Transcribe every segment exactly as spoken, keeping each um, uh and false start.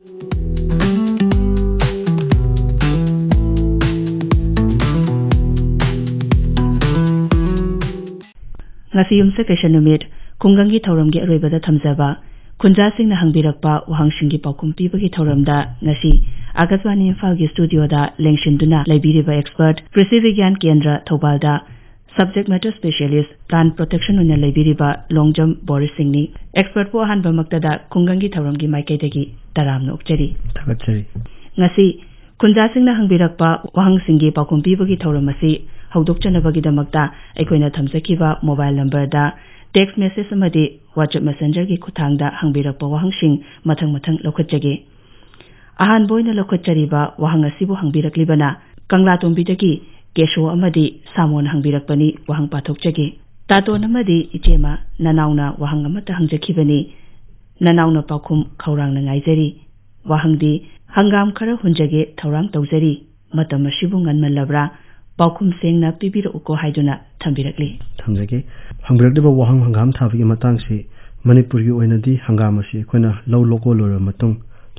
ꯉꯁꯤ ꯌꯨꯝꯁꯀꯩꯁ ꯅꯨꯃꯤꯠ, ꯈꯨꯡꯒꯪꯒꯤ ꯊꯧꯔꯝꯒꯤ ꯑꯔꯣꯏꯕꯗ ꯊꯝꯖꯕ ꯈꯨꯟꯖꯥꯁꯤꯡꯅ ꯍꯪꯕꯤꯔꯛꯄ ꯋꯥꯍꯪꯁꯤꯡꯒꯤ ꯄꯥꯎꯈꯨꯝ ꯄꯤꯕꯒꯤ ꯊꯧꯔꯝꯗ ꯉꯁꯤ ꯑꯀꯥꯁꯕꯥꯅꯤ ꯏꯝꯐꯥꯜꯒꯤ ꯁ꯭ꯇꯨꯗꯤꯑꯣꯗ ꯂꯦꯡꯁꯤꯟꯗꯨꯅ ꯂꯩꯕꯤꯔꯤꯕ ꯑꯦꯛꯁꯄꯔꯠ, ꯀ꯭ꯔꯤꯁꯤ ꯕꯤꯒ꯭ꯌꯥꯟ ꯀꯦꯟꯗ꯭ꯔ ꯊꯧꯕꯥꯜꯗ subject matter specialist, plan protection ꯑꯣꯏꯅ ꯂꯩꯕꯤꯔꯤꯕ ꯂꯣꯡꯖꯝ ꯕꯣꯔꯤꯁ ꯁꯤꯡꯅꯤ꯫ ꯑꯦꯛꯁꯄꯔꯠꯄꯨ ꯑꯍꯥꯟꯕꯃꯛꯇꯗ ꯈꯨꯡꯒꯪꯒꯤ ꯊꯧꯔꯝꯒꯤ ꯃꯥꯏꯀꯩꯗꯒꯤ ꯇꯔꯥꯝꯅ ꯑꯣꯛꯆꯔꯤ꯫ ꯊꯥꯒꯠꯆꯔꯤ꯫ ꯉꯁꯤ ꯈꯨꯟꯖꯥꯁꯤꯡꯅ ꯍꯪꯕꯤꯔꯛꯄ ꯋꯥꯍꯪꯁꯤꯡꯒꯤ ꯄꯥꯎꯈꯨꯝ ꯄꯤꯕꯒꯤ ꯊꯧꯔꯝ ꯑꯁꯤ ꯍꯧꯗꯣꯛꯆꯅꯕꯒꯤꯗꯃꯛꯇ ꯑꯩꯈꯣꯏꯅ ꯊꯝꯖꯈꯤꯕ ꯃꯣꯕꯥꯏꯜ ꯅꯝꯕꯔꯗ ꯇꯦꯛꯁ ꯃꯦꯁꯦꯖ ꯑꯃꯗꯤ WhatsApp ꯃꯦꯁꯦꯟꯖꯔꯒꯤ ꯈꯨꯠꯊꯥꯡꯗ ꯍꯪꯕꯤꯔꯛꯄ ꯋꯥꯍꯪꯁꯤꯡ ꯃꯊꯪ ꯃꯊꯪ ꯂꯧꯈꯠꯆꯒꯦ꯫ ꯑꯍꯥꯟꯕ ꯑꯣꯏꯅ ꯂꯧꯈꯠꯆꯔꯤꯕ ꯋꯥꯍꯪ ꯑꯁꯤꯕꯨ ꯍꯪꯕꯤꯔꯛꯂꯤꯕꯅ ꯀꯪꯂꯥꯇꯣꯝꯕꯤꯗꯒꯤ ꯀꯦꯁꯣ ꯑꯃꯗꯤ ꯁꯥꯃꯣꯅ ꯍꯪꯕꯤꯔꯛꯄꯅꯤ꯫ ꯋꯥꯍꯪ ꯄꯥꯊꯣꯛꯆꯒꯦ꯫ ꯇꯥꯇꯣꯟ ꯑꯃꯗꯤ ꯏꯆꯦꯃ, ꯅꯅꯥꯎꯅ ꯋꯥꯍꯪ ꯑꯃꯠꯇ ꯍꯪꯖꯈꯤꯕꯅꯤ꯫ ꯅꯅꯥꯎꯅ ꯄꯥꯎꯈꯨꯝ ꯈꯧꯔꯥꯡꯅ ꯉꯥꯏꯖꯔꯤ꯫ ꯋꯥꯍꯪꯗꯤ, "ꯍꯪꯒꯥꯝ ꯈꯔ ꯍꯨꯟꯖꯒꯦ ꯊꯧꯔꯥꯡ ꯇꯧꯖꯔꯤ꯫ ꯃꯇꯝ ꯑꯁꯤꯕꯨ ꯉꯟꯃꯜꯂꯕ꯭ꯔꯥ? ꯄꯥꯎꯈꯨꯝ ꯁꯦꯡꯅ ꯄꯤꯕꯤꯔꯛꯎꯀꯣ" ꯍꯥꯏꯗꯨꯅ ꯊꯝꯕꯤꯔꯛꯂꯤ꯫ ꯊꯝꯖꯒꯦ꯫ ꯍꯪꯕꯤꯔꯛꯂꯤꯕ ꯋꯥꯍꯪ ꯍꯪꯒꯥꯝ ꯊꯥꯕꯒꯤ ꯃꯇꯥꯡꯁꯤ, ꯃꯅꯤꯄꯨꯔꯒꯤ ꯑꯣꯏꯅꯗꯤ ꯍꯪꯒꯥꯝ ꯑꯁꯤ ꯑꯩꯈꯣꯏꯅ ꯂꯧ ꯂꯣꯛꯄ ꯂꯣꯏꯔꯕ ꯃꯇꯨꯡ,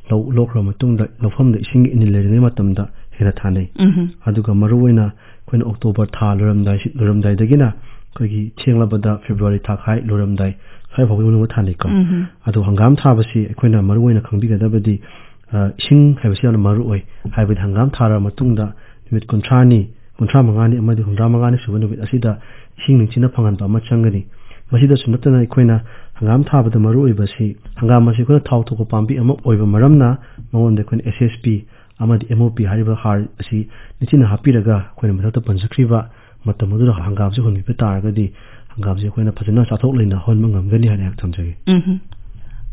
ꯂꯧ ꯂꯣꯛꯈ꯭ꯔꯕ ꯃꯇꯨꯡꯗ ꯂꯧꯐꯝꯗ ꯏꯁꯤꯡꯒꯤ ꯏꯅꯤꯜ ꯂꯩꯔꯤꯉꯩ ꯃꯇꯝꯗ ꯍꯦꯟꯅ ꯊꯥꯅꯩ꯫ ꯎꯝꯍꯨꯝ꯫ ꯑꯗꯨꯒ ꯃꯔꯨꯑꯣꯏꯅ ꯑꯩꯈꯣꯏꯅ ꯑꯣꯛꯇꯣꯕꯔ ꯊꯥ ꯂꯣꯏꯔꯝꯗꯥꯏ, ꯂꯣꯏꯔꯝꯗꯥꯏꯗꯒꯤꯅ ꯑꯩꯈꯣꯏꯒꯤ ꯊꯦꯡꯂꯕꯗ ꯐꯦꯕ꯭ꯔꯨꯋꯥꯔꯤ ꯊꯥ ꯈꯥꯏ ꯂꯣꯏꯔꯝꯗꯥꯏ ꯁ꯭ꯋꯥꯏ ꯐꯥꯎꯕꯒꯤ ꯃꯅꯨꯡꯗ ꯊꯥꯅꯩꯀꯣ꯫ ꯎꯝꯍꯨꯝ꯫ ꯑꯗꯣ ꯍꯪꯒꯥꯝ ꯊꯥꯕꯁꯤ ꯑꯩꯈꯣꯏꯅ ꯃꯔꯨꯑꯣꯏꯅ ꯈꯪꯕꯤꯒꯗꯕꯗꯤ, ꯑ, ꯏꯁꯤꯡ ꯍꯥꯏꯕꯁꯤ ꯌꯥꯝꯅ ꯃꯔꯨ ꯑꯣꯏ꯫ ꯍꯥꯏꯕꯗꯤ ꯍꯪꯒꯥꯝ ꯊꯥꯔꯕ ꯃꯇꯨꯡꯗ ꯅꯨꯃꯤꯠ ꯀꯨꯟꯊ꯭ꯔꯥꯅꯤ, ꯀꯨꯟꯊ꯭ꯔꯥ ꯃꯉꯥꯅꯤ ꯑꯃꯗꯤ ꯍꯨꯝꯗ꯭ꯔꯥ ꯃꯉꯥꯅꯤ ꯁꯨꯕ ꯅꯨꯃꯤꯠ ꯑꯁꯤꯗ ꯏꯁꯤꯡ ꯅꯤꯡꯊꯤꯅ ꯐꯪꯍꯟꯕ ꯑꯃ ꯆꯪꯒꯅꯤ꯫ ꯃꯁꯤꯗꯁꯨ ꯅꯠꯇꯅ ꯑꯩꯈꯣꯏꯅ ꯍꯪꯒꯥꯝ ꯊꯥꯕꯗ ꯃꯔꯨ ꯑꯣꯏꯕꯁꯤ, ꯍꯪꯒꯥꯝ ꯑꯁꯤ ꯑꯩꯈꯣꯏꯅ ꯊꯥꯎ ꯊꯣꯛꯄ ꯄꯥꯝꯕꯤ ꯑꯃ ꯑꯣꯏꯕ ꯃꯔꯝꯅ ꯃꯉꯣꯟꯗ ꯑꯩꯈꯣꯏꯅ S S P ꯑꯃꯗꯤ M O P ꯍꯥꯏꯔꯤꯕ ꯍꯥꯔ ꯑꯁꯤ ꯅꯤꯡꯊꯤꯅ ꯍꯥꯞꯄꯤꯔꯒ, ꯑꯩꯈꯣꯏꯅ ꯃꯊꯛꯇ ꯄꯟꯖꯈ꯭ꯔꯤꯕ ꯃꯇꯝ ꯑꯗꯨꯗ ꯍꯪꯒꯥꯝꯁꯤ ꯍꯨꯟꯕꯤꯕ ꯇꯥꯔꯒꯗꯤ ꯍꯪꯒꯥꯝꯁꯤ ꯑꯩꯈꯣꯏꯅ ꯐꯖꯅ ꯆꯥꯊꯣꯛ ꯂꯩꯅ ꯍꯧꯍꯟꯕ ꯉꯝꯒꯅꯤ ꯍꯥꯏꯅ ꯑꯩꯍꯥꯛ ꯊꯝꯖꯒꯦ꯫ ꯎꯝꯍꯨꯝ꯫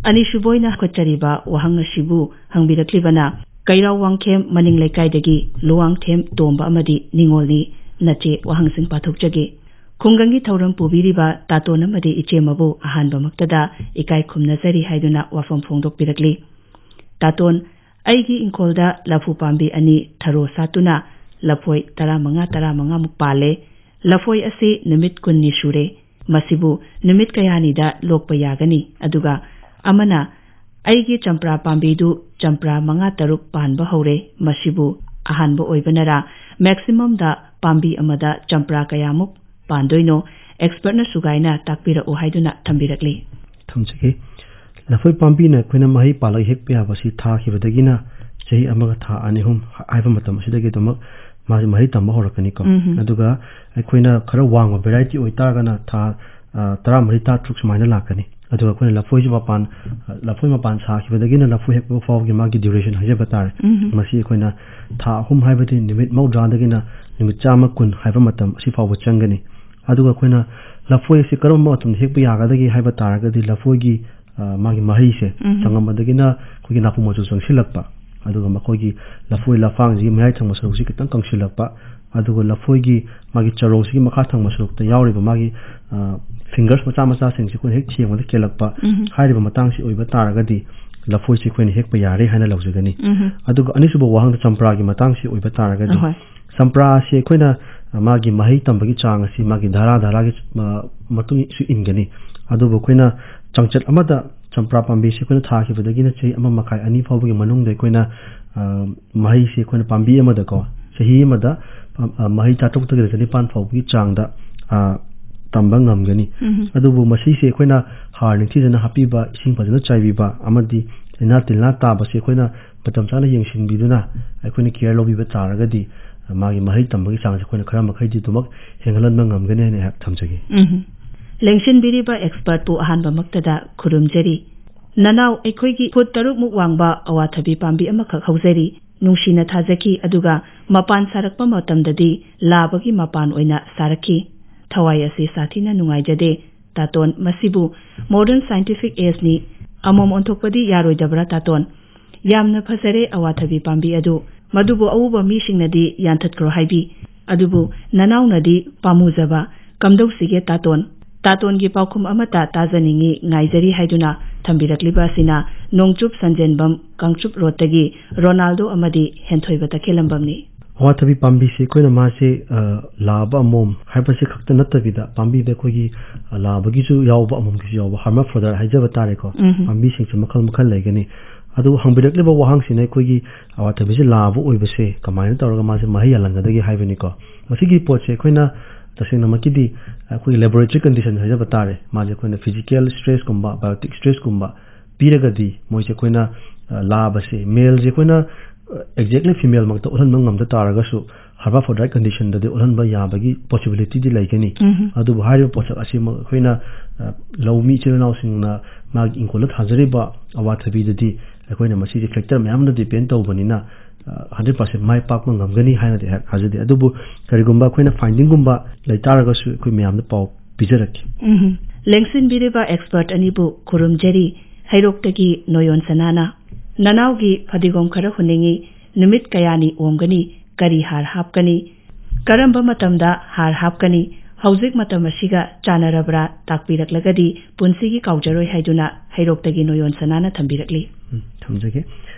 ꯑꯅꯤꯁꯨꯕ ꯑꯣꯏꯅ ꯍꯪꯒꯠꯆꯔꯤꯕ ꯋꯥꯍꯪ ꯑꯁꯤꯕꯨ ꯍꯪꯕꯤꯔꯛꯂꯤꯕꯅ ꯀꯩꯔꯥꯎ ꯋꯥꯡꯈꯦꯝ ꯃꯅꯤꯡ ꯂꯩꯀꯥꯏꯗꯒꯤ ꯂꯨꯋꯥꯡꯊꯦꯝ ꯇꯣꯝꯕ ꯑꯃꯗꯤ ꯅꯤꯉꯣꯜꯅꯤ꯫ ꯅꯆꯦ ꯋꯥꯍꯪꯁꯤꯡ ꯄꯥꯊꯣꯛꯆꯒꯦ꯫ ꯈꯨꯡꯒꯪꯒꯤ ꯊꯧꯔꯝ ꯄꯨꯕꯤꯔꯤꯕ ꯇꯥꯇꯣꯟ ꯑꯃꯗꯤ ꯏꯆꯦꯃꯕꯨ ꯑꯍꯥꯟꯕꯃꯛꯇꯗ ꯏꯀꯥꯏ ꯈꯨꯝꯅꯖꯔꯤ ꯍꯥꯏꯗꯨꯅ ꯋꯥꯐꯝ ꯐꯣꯡꯗꯣꯛꯄꯤꯔꯛꯂꯤ꯫ ꯇꯥꯇꯣꯟ, ꯑꯩꯒꯤ ꯏꯪꯈꯣꯜꯗ ꯂꯐꯨ ꯄꯥꯝꯕꯤ ꯑꯅꯤ ꯊꯔꯣ ꯁꯥꯠꯇꯨꯅ ꯂꯐꯣꯏ ꯇꯔꯥꯃꯉꯥ, ꯇꯔꯥꯃꯉꯥꯃꯨꯛ ꯄꯥꯜꯂꯦ꯫ ꯂꯐꯣꯏ ꯑꯁꯤ ꯅꯨꯃꯤꯠ ꯀꯨꯟꯅꯤ ꯁꯨꯔꯦ꯫ ꯃꯁꯤꯕꯨ ꯅꯨꯃꯤꯠ ꯀꯌꯥꯅꯤꯗ ꯂꯣꯛꯄ ꯌꯥꯒꯅꯤ? ꯑꯗꯨꯒ ꯑꯃꯅ ꯑꯩꯒꯤ ꯆꯝꯄ꯭ꯔꯥ ꯄꯥꯝꯕꯤꯗꯨ ꯆꯝꯄ꯭ꯔꯥ ꯃꯉꯥ ꯇꯔꯨꯛ ꯄꯥꯟꯕ ꯍꯧꯔꯦ꯫ ꯃꯁꯤꯕꯨ ꯑꯍꯥꯟꯕ ꯑꯣꯏꯕꯅꯔꯥ, ꯃꯦꯛꯁꯤꯃꯝꯗ ꯄꯥꯝꯕꯤ ꯑꯃꯗ ꯆꯝꯄ꯭ꯔꯥ ꯀꯌꯥꯃꯨꯛ ꯄꯥꯟꯗꯣꯏꯅꯣ? ꯑꯦꯛꯁꯄꯔꯠꯅ ꯁꯨꯒꯥꯏꯅ ꯇꯥꯛꯄꯤꯔꯛꯎ ꯍꯥꯏꯗꯨꯅ ꯊꯝꯕꯤꯔꯛꯂꯤ꯫ ꯊꯝꯖꯒꯦ꯫ ꯂꯐꯣꯏ ꯄꯥꯝꯕꯤꯅ ꯑꯩꯈꯣꯏꯅ ꯃꯍꯩ ꯄꯥꯜꯂꯒ ꯍꯦꯛꯄ ꯌꯥꯕꯁꯤ ꯊꯥꯈꯤꯕꯗꯒꯤꯅ ꯆꯍꯤ ꯑꯃꯒ ꯊꯥ ꯑꯅꯤ ꯑꯍꯨꯝ ꯍꯥꯏꯕ ꯃꯇꯝ ꯑꯁꯤꯗꯒꯤ ꯑꯗꯨꯃꯛ ꯃꯥꯁꯤ ꯃꯍꯩ ꯇꯝꯕ ꯍꯧꯔꯛꯀꯅꯤꯀꯣ꯫ ꯎꯝꯍꯨꯝ꯫ ꯑꯗꯨꯒ ꯑꯩꯈꯣꯏꯅ ꯈꯔ ꯋꯥꯡꯕ ꯚꯦꯔꯥꯏꯇꯤ ꯑꯣꯏꯇꯥꯔꯒꯅ ꯊꯥ, ꯑ, ꯇꯔꯥꯃꯔꯤ, ꯇꯔꯥꯇꯔꯨꯛ ꯁꯨꯃꯥꯏꯅ ꯂꯥꯛꯀꯅꯤ꯫ ꯑꯗꯨꯒ ꯑꯩꯈꯣꯏꯅ ꯂꯐꯣꯏꯁꯤ ꯃꯄꯥꯟ, ꯑ, ꯂꯐꯣꯏ ꯃꯄꯥꯟ ꯁꯥꯈꯤꯕꯗꯒꯤꯅ ꯂꯐꯣꯏ ꯍꯦꯛꯄ ꯐꯥꯎꯒꯤ ꯃꯥꯒꯤ ꯗ꯭ꯌꯨꯔꯦꯁꯟ ꯍꯥꯏꯖꯕ ꯇꯥꯔꯦ꯫ ꯎꯝꯍꯨꯝ꯫ ꯃꯁꯤ ꯑꯩꯈꯣꯏꯅ ꯊꯥ ꯑꯍꯨꯝ ꯍꯥꯏꯕꯗꯤ ꯅꯨꯃꯤꯠ ꯃꯧꯗ꯭ꯔꯥꯗꯒꯤꯅ ꯅꯨꯃꯤꯠ ꯆꯥꯝꯃ ꯀꯨꯟ ꯍꯥꯏꯕ ꯃꯇꯝ ꯑꯁꯤ ꯐꯥꯎꯕ ꯆꯪꯒꯅꯤ꯫ ꯑꯗꯨꯒ ꯑꯩꯈꯣꯏꯅ ꯂꯐꯣꯏ ꯑꯁꯤ ꯀꯔꯝꯕ ꯃꯇꯝꯗ ꯍꯦꯛꯄ ꯌꯥꯒꯗꯒꯦ ꯍꯥꯏꯕ ꯇꯥꯔꯒꯗꯤ ꯂꯐꯣꯏꯒꯤ, ꯑ, ꯃꯥꯒꯤ ꯃꯍꯩꯁꯦ ꯎꯝꯍꯨꯝ꯫ ꯆꯪꯉꯝꯕꯗꯒꯤꯅ ꯑꯩꯈꯣꯏꯒꯤ ꯅꯥꯄꯨ ꯃꯆꯨ ꯆꯪꯁꯤꯜꯂꯛꯄ, ꯑꯗꯨꯒ ꯃꯈꯣꯏꯒꯤ ꯂꯐꯣꯏ ꯂꯐꯥꯡꯁꯤꯒꯤ ꯃꯌꯥꯏ ꯊꯪꯕ ꯁꯔꯨꯛꯁꯤ ꯈꯤꯇꯪ ꯀꯪꯁꯤꯜꯂꯛꯄ, ꯑꯗꯨꯒ ꯂꯐꯣꯏꯒꯤ ꯃꯥꯒꯤ ꯆꯔꯣꯡꯁꯤꯒꯤ ꯃꯈꯥ ꯊꯪꯕ ꯁꯔꯨꯛꯇ ꯌꯥꯎꯔꯤꯕ ꯃꯥꯒꯤ, ꯑ, ꯐꯤꯡꯒꯔꯁ ꯃꯆꯥ ꯃꯆꯥꯁꯤꯡꯁꯤ ꯑꯩꯈꯣꯏꯅ ꯍꯦꯛ ꯊꯦꯡꯕꯗ ꯀꯦꯜꯂꯛꯄ, ꯎꯝꯍꯨꯝ꯫ ꯍꯥꯏꯔꯤꯕ ꯃꯇꯥꯡꯁꯤ ꯑꯣꯏꯕ ꯇꯥꯔꯒꯗꯤ ꯂꯐꯣꯏꯁꯤ ꯑꯩꯈꯣꯏꯅ ꯍꯦꯛꯄ ꯌꯥꯔꯦ ꯍꯥꯏꯅ ꯂꯧꯖꯒꯅꯤ꯫ ꯎꯝꯍꯨꯝ꯫ ꯑꯗꯨꯒ ꯑꯅꯤꯁꯨꯕ ꯋꯥꯍꯪꯗ ꯆꯝꯄ꯭ꯔꯥꯒꯤ ꯃꯇꯥꯡꯁꯤ ꯑꯣꯏꯕ ꯇꯥꯔꯒꯗꯤ ꯑꯍꯣꯏ꯫ ꯆꯝꯄ꯭ꯔꯥ ꯑꯁꯤ ꯑꯩꯈꯣꯏꯅ, ꯑ, ꯃꯥꯒꯤ ꯃꯍꯩ ꯇꯝꯕꯒꯤ ꯆꯥꯡ ꯑꯁꯤ ꯃꯥꯒꯤ ꯙꯥꯔꯥ ꯙꯥꯔꯥꯒꯤ, ꯑ, ꯃꯇꯨꯡ ꯏꯟꯒꯅꯤ꯫ ꯑꯗꯨꯕꯨ ꯑꯩꯈꯣꯏꯅ ꯆꯥꯡꯆꯠ ꯑꯃꯗ ꯆꯝꯄ꯭ꯔꯥ ꯄꯥꯝꯕꯤꯁꯤ ꯑꯩꯈꯣꯏꯅ ꯊꯥꯈꯤꯕꯗꯒꯤꯅ ꯆꯍꯤ ꯑꯃ ꯃꯈꯥꯏ ꯑꯅꯤ ꯐꯥꯎꯕꯒꯤ ꯃꯅꯨꯡꯗ ꯑꯩꯈꯣꯏꯅ, ꯑ, ꯃꯍꯩꯁꯤ ꯑꯩꯈꯣꯏꯅ ꯄꯥꯝꯕꯤ ꯑꯃꯗꯀꯣ ꯆꯍꯤ ꯑꯃꯗ, ꯑ, ꯃꯍꯩ ꯆꯥꯇ꯭ꯔꯨꯛꯇꯒꯤꯅ ꯆꯅꯤꯄꯥꯟ ꯐꯥꯎꯕꯒꯤ ꯆꯥꯡꯗ, ꯑ, ꯇꯝꯕ ꯉꯝꯒꯅꯤ꯫ ꯎꯝꯍꯨꯝ꯫ ꯑꯗꯨꯕꯨ ꯃꯁꯤꯁꯦ ꯑꯩꯈꯣꯏꯅ ꯍꯥꯔ ꯅꯤꯡꯊꯤꯖꯅ ꯍꯥꯞꯄꯤꯕ, ꯏꯁꯤꯡ ꯐꯖꯅ ꯆꯥꯏꯕꯤꯕ ꯑꯃꯗꯤ ꯂꯥꯏꯅꯥ ꯇꯤꯟꯅꯥ ꯇꯥꯕꯁꯦ ꯑꯩꯈꯣꯏꯅ ꯃꯇꯝ ꯆꯥꯅ ꯌꯦꯡꯁꯤꯟꯕꯤꯗꯨꯅ ꯑꯩꯈꯣꯏꯅ ꯀꯤꯌꯔ ꯂꯧꯕꯤꯕ ꯇꯥꯔꯒꯗꯤ ꯃꯥꯒꯤ ꯃꯍꯩ ꯇꯝꯕꯒꯤ ꯆꯥꯡꯁꯦ ꯑꯩꯈꯣꯏꯅ ꯈꯔ ꯃꯈꯩꯗꯤ ꯑꯗꯨꯃꯛ ꯍꯦꯟꯒꯠꯍꯟꯕ ꯉꯝꯒꯅꯤ ꯍꯥꯏꯅ ꯑꯩꯍꯥꯛ ꯊꯝꯖꯒꯦ꯫ ꯎꯝꯍꯨꯝ꯫ ꯂꯦꯡꯁꯤꯟꯕꯤꯔꯤꯕ ꯑꯦꯛꯁꯄꯔꯠꯄꯨ ꯑꯍꯥꯟꯕꯃꯛꯇꯗ ꯈꯨꯔꯨꯝꯖꯔꯤ꯫ ꯅꯅꯥꯎ ꯑꯩꯈꯣꯏꯒꯤ ꯐꯨꯠ ꯇꯔꯨꯛ ꯃꯨꯛ ꯋꯥꯡꯕ ꯑꯋꯥꯊꯕꯤ ꯄꯥꯝꯕꯤ ꯑꯃꯈꯛ ꯍꯧꯖꯔꯤ꯫ ꯅꯨꯡꯁꯤꯅ ꯊꯥꯖꯈꯤ, ꯑꯗꯨꯒ ꯃꯄꯥꯟ ꯁꯥꯔꯛꯄ ꯃꯇꯝꯗꯗꯤ ꯂꯥꯕꯒꯤ ꯃꯄꯥꯟ ꯑꯣꯏꯅ ꯁꯥꯔꯛꯈꯤ꯫ ꯊꯋꯥꯏ ꯑꯁꯤ ꯁꯥꯊꯤꯅ ꯅꯨꯡꯉꯥꯏꯖꯗꯦ꯫ ꯇꯥꯇꯣꯟ, ꯃꯁꯤꯕꯨ modern scientific age ꯅꯤ, ꯑꯃꯣꯝ ꯑꯣꯟꯊꯣꯛꯄꯗꯤ ꯌꯥꯔꯣꯏꯗꯕ꯭ꯔꯥ ꯇꯥꯇꯣꯟ? ꯌꯥꯝꯅ ꯐꯖꯔꯦ ꯑꯋꯥꯊꯕꯤ ꯄꯥꯝꯕꯤ ꯑꯗꯨ, ꯃꯗꯨꯕꯨ ꯑꯎꯕ ꯃꯤꯁꯤꯡꯅꯗꯤ ꯌꯥꯟꯊꯠꯈ꯭ꯔꯣ ꯍꯥꯏꯕꯤ꯫ ꯑꯗꯨꯕꯨ ꯅꯅꯥꯎꯅꯗꯤ ꯄꯥꯝꯃꯨꯖꯕ꯫ ꯀꯝꯗꯧꯁꯤꯒꯦ ꯇꯥꯇꯣꯟ? ꯇꯥꯇꯣꯟꯒꯤ ꯄꯥꯎꯈꯨꯝ ꯑꯃꯠꯇ ꯇꯥꯖꯅꯤꯡꯏ, ꯉꯥꯏꯖꯔꯤ ꯍꯥꯏꯗꯨꯅ ꯊꯝꯕꯤꯔꯛꯂꯤꯕ ꯑꯁꯤꯅ ꯅꯣꯡꯆꯨꯞ ꯁꯟꯖꯦꯟꯕꯝ ꯀꯥꯡꯆꯨꯞ ꯔꯣꯗꯇꯒꯤ ꯔꯣꯅꯥꯜꯗꯣ ꯑꯃꯗꯤ ꯍꯦꯟꯊꯣꯏꯕ ꯇꯈꯦꯜꯂꯝꯕꯝꯅꯤ꯫ ꯑꯋꯥꯊꯕꯤ ꯄꯥꯝꯕꯤꯁꯦ ꯑꯩꯈꯣꯏꯅ ꯃꯥꯁꯦ, ꯑ, ꯂꯥꯕ ꯑꯃꯣꯝ ꯍꯥꯏꯕꯁꯦ ꯈꯛꯇ ꯅꯠꯇꯕꯤꯗ, ꯄꯥꯝꯕꯤꯗ ꯑꯩꯈꯣꯏꯒꯤ, ꯑ, ꯂꯥꯕꯒꯤꯁꯨ ꯌꯥꯎꯕ, ꯑꯃꯣꯝꯒꯤꯁꯨ ꯌꯥꯎꯕ, hermaphrodite ꯍꯥꯏꯖꯕ ꯇꯥꯔꯦꯀꯣ꯫ ꯎꯝ꯫ ꯄꯥꯝꯕꯤꯁꯤꯡꯁꯦ ꯃꯈꯜ ꯃꯈꯜ ꯂꯩꯒꯅꯤ꯫ ꯑꯗꯨꯕꯨ ꯍꯪꯕꯤꯔꯛꯂꯤꯕ ꯋꯥꯍꯪꯁꯤꯅ ꯑꯩꯈꯣꯏꯒꯤ ꯑꯋꯥꯊꯕꯤꯁꯦ ꯂꯥꯕ ꯑꯣꯏꯕꯁꯦ ꯀꯃꯥꯏꯅ ꯇꯧꯔꯒ ꯃꯥꯁꯦ ꯃꯍꯩ ꯌꯥꯜꯍꯟꯒꯗꯒꯦ ꯍꯥꯏꯕꯅꯤꯀꯣ꯫ ꯃꯁꯤꯒꯤ ꯄꯣꯠꯁꯦ ꯑꯩꯈꯣꯏꯅ ꯇꯁꯦꯡꯅꯃꯛꯀꯤꯗꯤ ꯑꯩꯈꯣꯏꯒꯤ laboratory condition ꯍꯥꯏꯖꯕ ꯇꯥꯔꯦ, ꯃꯥꯁꯦ ꯑꯩꯈꯣꯏꯅ physical stressꯀꯨꯝꯕ, biotic stressꯀꯨꯝꯕ ꯄꯤꯔꯒꯗꯤ ꯃꯣꯏꯁꯦ ꯑꯩꯈꯣꯏꯅ, ꯑ, ꯂꯥꯕꯁꯦ, maleꯁꯦ ꯑꯩꯈꯣꯏꯅ, ꯑ, exactly femaleꯃꯛꯇ ꯑꯣꯜꯍꯟꯕ ꯉꯝꯗ ꯇꯥꯔꯒꯁꯨ, hermaphrodite conditionꯗꯗꯤ ꯑꯣꯜꯍꯟꯕ ꯌꯥꯕꯒꯤ possibilityꯗꯤ ꯂꯩꯒꯅꯤ꯫ ꯎꯝ꯫ ꯑꯗꯨꯕꯨ ꯍꯥꯏꯔꯤꯕ ꯄꯣꯠꯁꯛ ꯑꯁꯤꯃꯛ ꯑꯩꯈꯣꯏꯅ, ꯑ, ꯂꯧꯃꯤ ꯏꯆꯤꯜ ꯏꯅꯥꯎꯁꯤꯡꯅ ꯃꯥꯒꯤ ꯏꯪꯈꯣꯜꯗ ꯊꯥꯖꯔꯤꯕ ꯑꯋꯥꯊꯕꯤꯗꯗꯤ ꯑꯩꯈꯣꯏꯅ ꯃꯁꯤꯁꯦ factor ꯃꯌꯥꯝꯅ depend ꯇꯧꯕꯅꯤꯅ, ꯑ, hundred percent ꯃꯥꯏ ꯄꯥꯛꯄ ꯉꯝꯒꯅꯤ ꯍꯥꯏꯅꯗꯤ ꯑꯩꯍꯥꯛ ꯊꯥꯖꯗꯦ꯫ ꯑꯗꯨꯕꯨ ꯀꯔꯤꯒꯨꯝꯕ ꯑꯩꯈꯣꯏꯅ findingꯒꯨꯝꯕ ꯂꯩꯇꯥꯔꯒꯁꯨ ꯑꯩꯈꯣꯏ ꯃꯌꯥꯝꯗ ꯄꯥꯎ ꯄꯤꯖꯔꯛꯀꯦ꯫ ꯎꯝ꯫ ꯂꯦꯡꯁꯤꯟꯕꯤꯔꯤꯕ expert ꯑꯅꯤꯕꯨ ꯈꯨꯔꯨꯝꯖꯔꯤ꯫ ꯍꯩꯔꯣꯛꯇꯒꯤ ꯅꯣꯌꯣꯟ ꯁꯅꯥꯅ, "ꯅꯅꯥꯎꯒꯤ ꯐꯗꯤꯒꯣꯝ ꯈꯔ ꯍꯨꯟꯅꯤꯡꯉꯤ, ꯅꯨꯃꯤꯠ ꯀꯌꯥꯅꯤ ꯑꯣꯝꯒꯅꯤ, ꯀꯔꯤ ꯍꯥꯔ ꯍꯥꯞꯀꯅꯤ, ꯀꯔꯝꯕ ꯃꯇꯝꯗ ꯍꯥꯔ ꯍꯥꯞꯀꯅꯤ, ꯍꯧꯖꯤꯛ ꯃꯇꯝ ꯑꯁꯤꯒ ꯆꯥꯟꯅꯔꯕ꯭ꯔꯥ ꯇꯥꯛꯄꯤꯔꯛꯂꯒꯗꯤ ꯄꯨꯟꯁꯤꯒꯤ ꯀꯥꯎꯖꯔꯣꯏ" ꯍꯥꯏꯗꯨꯅ ꯍꯩꯔꯣꯛꯇꯒꯤ ꯅꯣꯌꯣꯟ ꯁꯅꯥꯅ ꯊꯝꯕꯤꯔꯛꯂꯤ꯫ ꯎꯝ, ꯊꯝꯖꯒꯦ꯫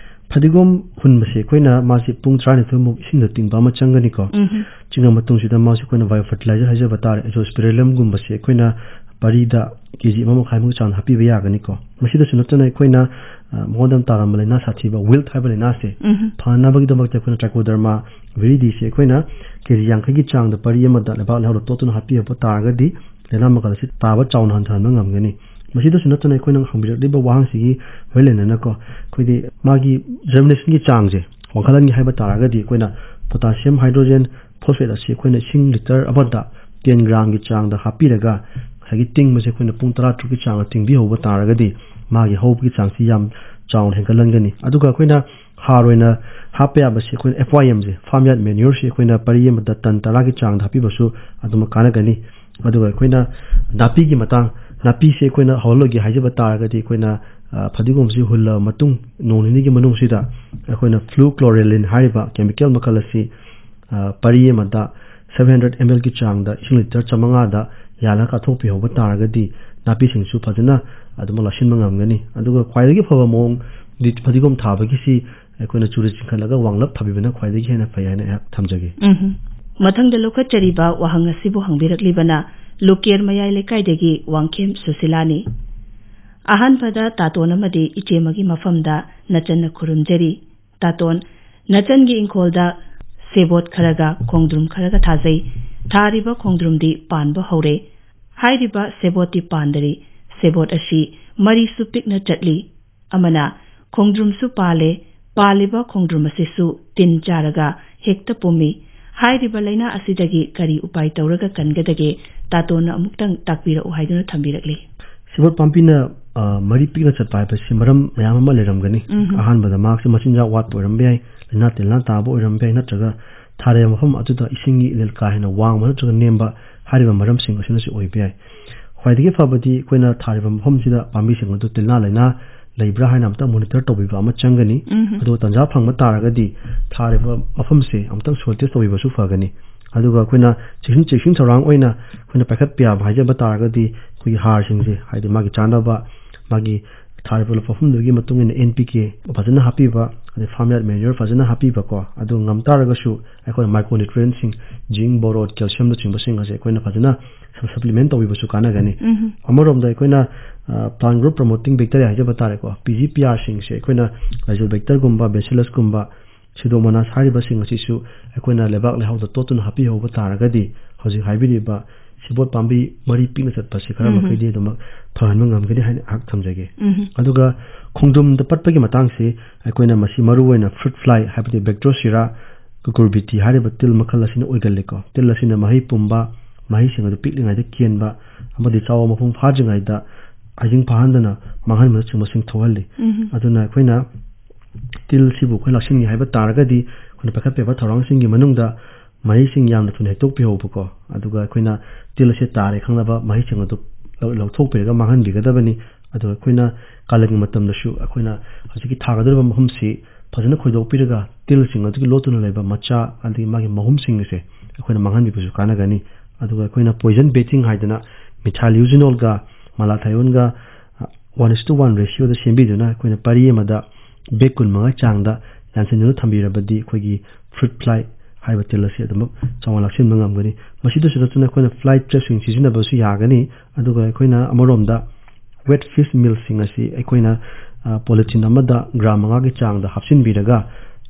ꯐꯗꯤꯒꯣꯝ ꯍꯨꯟꯕꯁꯦ ꯑꯩꯈꯣꯏꯅ ꯃꯥꯁꯤ ꯄꯨꯡ ꯇꯔꯥꯅꯤꯊꯣꯏꯃꯨꯛ ꯏꯁꯤꯡꯗ ꯇꯤꯡꯕ ꯑꯃ ꯆꯪꯒꯅꯤꯀꯣ꯫ ꯎꯝ꯫ ꯆꯤꯡꯉ ꯃꯇꯨꯡꯁꯤꯗ ꯃꯥꯁꯤ ꯑꯩꯈꯣꯏꯅ biofertilizer ꯍꯥꯏꯖꯕ ꯇꯥꯔꯦ, azospirillumꯒꯨꯝꯕꯁꯦ ꯑꯩꯈꯣꯏꯅ ꯄꯔꯤꯗ ꯀꯦ ꯖꯤ ꯑꯃ ꯃꯈꯥꯏꯃꯨꯛ ꯆꯥꯡ ꯍꯥꯞꯄꯤꯕ ꯌꯥꯒꯅꯤꯀꯣ꯫ ꯃꯁꯤꯗꯁꯨ ꯅꯠꯇꯅ ꯑꯩꯈꯣꯏꯅ, ꯑ, ꯃꯉꯣꯟꯗ ꯇꯥꯔꯝꯕ ꯂꯥꯏꯅꯥ ꯁꯥꯊꯤꯕ wilt ꯍꯥꯏꯕ ꯂꯥꯏꯅꯥꯁꯦ ꯎꯝ꯫ ꯐꯅꯕꯒꯤꯗꯃꯛꯇ ꯑꯩꯈꯣꯏꯅ Trichoderma viridisꯁꯦ ꯑꯩꯈꯣꯏꯅ ꯀꯦ ꯖꯤ ꯌꯥꯡꯈꯩꯒꯤ ꯆꯥꯡꯗ ꯄꯔꯤ ꯑꯃꯗ ꯂꯩꯕꯥꯛ ꯂꯩꯍꯥꯎꯗ ꯇꯣꯠꯇꯨꯅ ꯍꯥꯞꯄꯤꯕ ꯇꯥꯔꯒꯗꯤ ꯂꯥꯏꯅꯥ ꯃꯈꯜ ꯑꯁꯤ ꯇꯥꯕ ꯆꯥꯎꯅ ꯍꯟꯊꯍꯟꯕ ꯉꯝꯒꯅꯤ꯫ ꯃꯁꯤꯗꯁꯨ ꯅꯠꯇꯅ ꯑꯩꯈꯣꯏꯅ ꯍꯪꯕꯤꯔꯛꯂꯤꯕ ꯋꯥꯍꯪꯁꯤꯒꯤ ꯃꯔꯤ ꯂꯩꯅꯅꯀꯣ, ꯑꯩꯈꯣꯏꯗꯤ ꯃꯥꯒꯤ germinationꯒꯤ ꯆꯥꯡꯁꯦ ꯋꯥꯡꯈꯠꯍꯟꯒꯦ ꯍꯥꯏꯕ ꯇꯥꯔꯒꯗꯤ ꯑꯩꯈꯣꯏꯅ potassium hydrogen phosphate ꯑꯁꯤ ꯑꯩꯈꯣꯏꯅ ꯏꯁꯤꯡ litre ꯑꯃꯗ ten gramꯒꯤ ꯆꯥꯡꯗ ꯍꯥꯞꯄꯤꯔꯒ ꯉꯁꯥꯏꯒꯤ ꯇꯤꯡꯕꯁꯦ ꯑꯩꯈꯣꯏꯅ ꯄꯨꯡ ꯇꯔꯥꯇꯔꯨꯛꯀꯤ ꯆꯥꯡꯗ ꯇꯤꯡꯕꯤꯍꯧꯕ ꯇꯥꯔꯒꯗꯤ ꯃꯥꯒꯤ ꯍꯧꯕꯒꯤ ꯆꯥꯡꯁꯤ ꯌꯥꯝ ꯆꯥꯎꯅ ꯍꯦꯟꯒꯠꯍꯟꯒꯅꯤ꯫ ꯑꯗꯨꯒ ꯑꯩꯈꯣꯏꯅ ꯍꯥꯔ ꯑꯣꯏꯅ ꯍꯥꯞꯄ ꯌꯥꯕꯁꯤ ꯑꯩꯈꯣꯏꯅ F Y Mꯁꯦ, farm yard manureꯁꯤ ꯑꯩꯈꯣꯏꯅ ꯄꯔꯤ ꯑꯃꯗ ꯇꯟ ꯇꯔꯥꯒꯤ ꯆꯥꯡꯗ ꯍꯥꯞꯄꯤꯕꯁꯨ ꯑꯗꯨꯃꯛ ꯀꯥꯟꯅꯒꯅꯤ꯫ ꯑꯗꯨꯒ ꯑꯩꯈꯣꯏꯅ ꯅꯥꯄꯤꯒꯤ ꯃꯇꯥꯡ, ꯅꯥꯄꯤꯁꯦ ꯑꯩꯈꯣꯏꯅ ꯍꯧꯍꯜꯂꯣꯏꯒꯦ ꯍꯥꯏꯖꯕ ꯇꯥꯔꯒꯗꯤ ꯑꯩꯈꯣꯏꯅ, ꯑ, ꯐꯗꯤꯒꯣꯝꯁꯤ ꯍꯨꯜꯂꯕ ꯃꯇꯨꯡ ꯅꯣꯡ ꯅꯤꯅꯤꯒꯤ ꯃꯅꯨꯡꯁꯤꯗ ꯑꯩꯈꯣꯏꯅ fluchlorelin ꯍꯥꯏꯔꯤꯕ chemical ꯃꯈꯜ ꯑꯁꯤ, ꯑ, ꯄꯔꯤ ꯑꯃꯗ seven hundred mLꯒꯤ ꯆꯥꯡꯗ ꯏꯁꯤꯡ litre ꯆꯥꯝꯃꯉꯥꯗ ꯌꯥꯜꯂꯒ ꯀꯥꯞꯊꯣꯛꯄꯤꯍꯧꯕ ꯇꯥꯔꯒꯗꯤ ꯅꯥꯄꯤꯁꯤꯡꯁꯨ ꯐꯖꯅ ꯑꯗꯨꯃꯛ ꯂꯥꯛꯁꯤꯟꯕ ꯉꯝꯒꯅꯤ꯫ ꯑꯗꯨꯒ ꯈ꯭ꯋꯥꯏꯗꯒꯤ ꯐꯕ ꯃꯑꯣꯡ ꯗꯤ ꯐꯗꯤꯒꯣꯝ ꯊꯥꯕꯒꯤꯁꯤ ꯑꯩꯈꯣꯏꯅ ꯆꯨꯔꯤ ꯆꯤꯡꯈꯠꯂꯒ ꯋꯥꯡꯂꯞ ꯊꯥꯕꯤꯕꯅ ꯈ꯭ꯋꯥꯏꯗꯒꯤ ꯍꯦꯟꯅ ꯐꯩ ꯍꯥꯏꯅ ꯑꯩꯍꯥꯛ ꯊꯝꯖꯒꯦ꯫ ꯎꯝ꯫ ꯃꯊꯪꯗ ꯂꯧꯈꯠꯆꯔꯤꯕ ꯋꯥꯍꯪ ꯑꯁꯤꯕꯨ ꯍꯪꯕꯤꯔꯛꯂꯤꯕꯅ ꯂꯨꯀꯦꯔ ꯃꯌꯥꯏ ꯂꯩꯀꯥꯏꯗꯒꯤ ꯋꯥꯡꯈꯦꯝ ꯁꯨꯁꯤꯂꯥꯅꯤ꯫ ꯑꯍꯥꯟꯕꯗ ꯇꯥꯇꯣꯟ ꯑꯃꯗꯤ ꯏꯆꯦꯃꯒꯤ ꯃꯐꯝꯗ ꯅꯆꯟꯅ ꯈꯨꯔꯨꯝꯖꯔꯤ꯫ ꯇꯥꯇꯣꯟ, ꯅꯆꯟꯒꯤ ꯏꯪꯈꯣꯜꯗ ꯁꯦꯕꯣꯠ ꯈꯔꯒ ꯈꯣꯡꯗ꯭ꯔꯨꯝ ꯈꯔꯒ ꯊꯥꯖꯩ꯫ ꯊꯥꯔꯤꯕ ꯈꯣꯡꯗ꯭ꯔꯨꯝꯗꯤ ꯄꯥꯟꯕ ꯍꯧꯔꯦ꯫ ꯍꯥꯏꯔꯤꯕ ꯁꯦꯕꯣꯠꯇꯤ ꯄꯥꯟꯗꯔꯤ꯫ ꯁꯦꯕꯣꯠ ꯑꯁꯤ ꯃꯔꯤꯁꯨ ꯄꯤꯛꯅ ꯆꯠꯂꯤ꯫ ꯑꯃꯅ ꯈꯣꯡꯗ꯭ꯔꯨꯝꯁꯨ ꯄꯥꯜꯂꯦ꯫ ꯄꯥꯜꯂꯤꯕ ꯈꯣꯡꯗ꯭ꯔꯨꯝ ꯑꯁꯤꯁꯨ ꯇꯤꯟ ꯆꯥꯔꯒ ꯍꯦꯛꯇ ꯄꯨꯝꯃꯤ꯫ ꯍꯥꯏꯔꯤꯕ ꯂꯥꯏꯅꯥ ꯑꯁꯤꯗꯒꯤ ꯀꯔꯤ ꯎꯄꯥꯏ ꯇꯧꯔꯒ ꯀꯟꯒꯗꯒꯦ? ꯇꯥꯇꯣꯟꯅ ꯑꯃꯨꯛꯇꯪ ꯇꯥꯛꯄꯤꯔꯛꯎ ꯍꯥꯏꯗꯨꯅ ꯊꯝꯕꯤꯔꯛꯂꯤ꯫ ꯁꯦꯕꯣꯠ ꯄꯥꯝꯕꯤꯅ, ꯑ, ꯃꯔꯤ ꯄꯤꯛꯅ ꯆꯠꯄ ꯍꯥꯏꯕꯁꯤ ꯃꯔꯝ ꯃꯌꯥꯝ ꯑꯃ ꯂꯩꯔꯝꯒꯅꯤ꯫ ꯎꯝ꯫ ꯑꯍꯥꯟꯕꯗ ꯃꯍꯥꯛꯁꯤ ꯃꯆꯤꯟꯖꯥꯛ ꯋꯥꯠꯄ ꯑꯣꯏꯔꯝꯕ ꯌꯥꯏ, ꯂꯥꯏꯅꯥ ꯇꯤꯟꯅꯥ ꯇꯥꯕ ꯑꯣꯏꯔꯝꯕ ꯌꯥꯏ, ꯅꯠꯇ꯭ꯔꯒ ꯊꯥꯔꯤꯕ ꯃꯐꯝ ꯑꯗꯨꯗ ꯏꯁꯤꯡꯒꯤ ꯏꯂꯦꯜ ꯀꯥ ꯍꯦꯟꯅ ꯋꯥꯡꯕ ꯅꯠꯇ꯭ꯔꯒ ꯅꯦꯝꯕ ꯍꯥꯏꯔꯤꯕ ꯃꯔꯝꯁꯤꯡ ꯑꯁꯤꯅꯁꯨ ꯑꯣꯏꯕ ꯌꯥꯏ꯫ ꯈ꯭ꯋꯥꯏꯗꯒꯤ ꯐꯕꯗꯤ ꯑꯩꯈꯣꯏꯅ ꯊꯥꯔꯤꯕ ꯃꯐꯝꯁꯤꯗ ꯄꯥꯝꯕꯤꯁꯤꯡ ꯑꯗꯨ ꯇꯤꯜꯂꯥ ꯂꯥꯏꯅꯥ ꯂꯩꯕ꯭ꯔꯥ ꯍꯥꯏꯅ ꯑꯃꯨꯛꯇꯪ monitor ꯇꯧꯕꯤꯕ ꯑꯃ ꯆꯪꯒꯅꯤ꯫ ꯎꯝ꯫ ꯑꯗꯨꯒ ꯇꯥꯟꯖꯥ ꯐꯪꯕ ꯇꯥꯔꯒꯗꯤ ꯊꯥꯔꯤꯕ ꯃꯐꯝꯁꯦ ꯑꯃꯨꯛꯇꯪ soil test ꯇꯧꯕꯤꯕꯁꯨ ꯐꯒꯅꯤ꯫ ꯑꯗꯨꯒ ꯑꯩꯈꯣꯏꯅ ꯆꯦꯛꯁꯤꯟ, ꯆꯦꯛꯁꯤꯟ ꯊꯧꯔꯥꯡ ꯑꯣꯏꯅ ꯑꯩꯈꯣꯏꯅ ꯄꯥꯏꯈꯠꯄ ꯌꯥꯕ ꯍꯥꯏꯖꯕ ꯇꯥꯔꯒꯗꯤ ꯑꯩꯈꯣꯏꯒꯤ ꯍꯥꯔꯁꯤꯡꯁꯦ, ꯍꯥꯏꯗꯤ ꯃꯥꯒꯤ ꯆꯥꯅꯕ, ꯃꯥꯒꯤ ꯊꯥꯔꯤꯕ ꯃꯐꯝꯗꯨꯒꯤ ꯃꯇꯨꯡ ꯏꯟꯅ N P K ꯐꯖꯅ ꯍꯥꯞꯄꯤꯕ, ꯑꯗꯩ farm yard manure ꯐꯖꯅ ꯍꯥꯞꯄꯤꯕꯀꯣ, ꯑꯗꯨ ꯉꯝ ꯇꯥꯔꯒꯁꯨ ꯑꯩꯈꯣꯏꯅ micronutrientꯁꯤꯡ, zinc, boron, calciumꯅꯆꯤꯡꯕꯁꯤꯡ ꯑꯁꯦ ꯑꯩꯈꯣꯏꯅ ꯐꯖꯅ ꯁ-, supplement ꯇꯧꯕꯤꯕꯁꯨ ꯀꯥꯟꯅꯒꯅꯤ꯫ ꯎꯝ꯫ ꯑꯃꯔꯣꯝꯗ ꯑꯩꯈꯣꯏꯅ, ꯑ, plant growth promoting bacteria ꯍꯥꯏꯖꯕ ꯇꯥꯔꯦꯀꯣ, P G P Rꯁꯤꯡꯁꯦ ꯑꯩꯈꯣꯏꯅ rhizobacterꯒꯨꯝꯕ, bacillusꯀꯨꯝꯕ, Pseudomonas ꯍꯥꯏꯔꯤꯕꯁꯤꯡ ꯑꯁꯤꯁꯨ ꯑꯩꯈꯣꯏꯅ ꯂꯩꯕꯥꯛ ꯂꯩꯍꯥꯎꯗ ꯇꯣꯠꯇꯨꯅ ꯍꯥꯞꯄꯤꯍꯧꯕ ꯇꯥꯔꯒꯗꯤ ꯍꯧꯖꯤꯛ ꯍꯥꯏꯕꯤꯔꯤꯕ ꯁꯦꯕꯣꯠ ꯄꯥꯝꯕꯤ ꯃꯔꯤ ꯄꯤꯛꯅ ꯆꯠꯄꯁꯤ ꯈꯔ ꯎꯝ꯫ ꯃꯈꯩꯗꯤ ꯑꯗꯨꯃꯛ ꯐꯍꯟꯕ ꯉꯝꯒꯅꯤ ꯍꯥꯏꯅ ꯑꯩꯍꯥꯛ ꯊꯝꯖꯒꯦ꯫ ꯎꯝ꯫ ꯑꯗꯨꯒ ꯈꯣꯡꯗ꯭ꯔꯨꯝꯗ ꯄꯠꯄꯒꯤ ꯃꯇꯥꯡꯁꯤ ꯑꯩꯈꯣꯏꯅ ꯃꯁꯤ ꯃꯔꯨꯑꯣꯏꯅ fruit fly ꯍꯥꯏꯕꯗꯤ Bactrochira cucurbitae ꯍꯥꯏꯔꯤꯕ ꯇꯤꯜ ꯃꯈꯜ ꯑꯁꯤꯅ ꯑꯣꯏꯒꯜꯂꯤꯀꯣ꯫ ꯇꯤꯜ ꯑꯁꯤꯅ ꯃꯍꯩ ꯄꯨꯝꯕ, ꯃꯍꯩꯁꯤꯡ ꯑꯗꯨ ꯄꯤꯛꯂꯤꯉꯩꯗ ꯀꯦꯟꯕ ꯑꯃꯗꯤ ꯆꯥꯎꯕ ꯃꯄꯨꯡ ꯐꯥꯗ꯭ꯔꯤꯉꯩꯗ ꯍꯩꯖꯤꯡ ꯐꯥꯍꯟꯗꯅ ꯃꯥꯡꯍꯟꯕꯅꯆꯤꯡꯕꯁꯤꯡ ꯊꯣꯛꯍꯜꯂꯤ꯫ ꯎꯝ꯫ ꯑꯗꯨꯅ ꯑꯩꯈꯣꯏꯅ ꯇꯤꯜꯁꯤꯕꯨ ꯑꯩꯈꯣꯏ ꯂꯥꯛꯁꯤꯟꯒꯦ ꯍꯥꯏꯕ ꯇꯥꯔꯒꯗꯤ ꯑꯩꯈꯣꯏꯅ ꯄꯥꯏꯈꯠꯄ ꯌꯥꯕ ꯊꯧꯔꯥꯡꯁꯤꯡꯒꯤ ꯃꯅꯨꯡꯗ ꯃꯍꯩꯁꯤꯡ ꯌꯥꯝꯅ ꯊꯨꯅ ꯍꯦꯛꯇꯣꯛꯄꯤꯍꯧꯕꯀꯣ, ꯑꯗꯨꯒ ꯑꯩꯈꯣꯏꯅ ꯇꯤꯜ ꯑꯁꯤ ꯇꯥꯔꯦ ꯈꯪꯅꯕ ꯃꯍꯩꯁꯤꯡ ꯑꯗꯨ ꯂꯧ-, ꯂꯧꯊꯣꯛꯄꯤꯔꯒ ꯃꯥꯡꯍꯟꯕꯤꯒꯗꯕꯅꯤ꯫ ꯑꯗꯨꯒ ꯑꯩꯈꯣꯏꯅ ꯀꯥꯂꯦꯟꯒꯤ ꯃꯇꯝꯗꯁꯨ ꯑꯩꯈꯣꯏꯅ ꯍꯧꯖꯤꯛꯀꯤ ꯊꯥꯒꯗꯧꯔꯤꯕ ꯃꯐꯝꯁꯤ ꯐꯖꯅ ꯈꯣꯏꯗꯣꯛꯄꯤꯔꯒ ꯇꯤꯜꯁꯤꯡ ꯑꯗꯨꯒꯤ ꯂꯣꯠꯇꯨꯅ ꯂꯩꯕ ꯃꯆꯥ ꯑꯗꯒꯤ ꯃꯥꯒꯤ ꯃꯍꯨꯝꯁꯤꯡ ꯑꯁꯦ ꯑꯩꯈꯣꯏꯅ ꯃꯥꯡꯍꯟꯕꯤꯕꯁꯨ ꯀꯥꯟꯅꯒꯅꯤ꯫ ꯑꯗꯨꯒ ꯑꯩꯈꯣꯏꯅ poison baiting ꯍꯥꯏꯗꯅ methyl eugenolꯒ malathion-ꯒ, ꯑ, One is to one ratio ꯗ ꯁꯦꯝꯕꯤꯗꯨꯅ ꯑꯩꯈꯣꯏꯅ ꯄꯔꯤ ꯑꯃꯗ bag ꯀꯨꯟ ꯃꯉꯥ ꯆꯥꯡꯗ ꯌꯥꯟꯁꯤꯟꯗꯨꯅ ꯊꯝꯕꯤꯔꯕꯗꯤ ꯑꯩꯈꯣꯏꯒꯤ fruit fly ꯍꯥꯏꯕ ꯇꯤꯜ ꯑꯁꯤ ꯑꯗꯨꯃꯛ ꯆꯥꯎꯅ ꯂꯥꯛꯁꯤꯟꯕ ꯉꯝꯒꯅꯤ꯫ ꯃꯁꯤꯗꯁꯨ ꯅꯠꯇꯅ ꯑꯩꯈꯣꯏꯅ fly trap ꯁꯤꯡ ꯁꯤꯖꯤꯟꯅꯕꯁꯨ ꯌꯥꯒꯅꯤ꯫ ꯑꯗꯨꯒ ꯑꯩꯈꯣꯏꯅ ꯑꯃꯔꯣꯝꯗ wet fish meal ꯁꯤꯡ ꯑꯁꯤ ꯑꯩꯈꯣꯏꯅ, ꯑ, polythene ꯑꯃꯗ gram ꯃꯉꯥꯒꯤ ꯆꯥꯡꯗ ꯍꯥꯞꯆꯤꯟꯕꯤꯔꯒ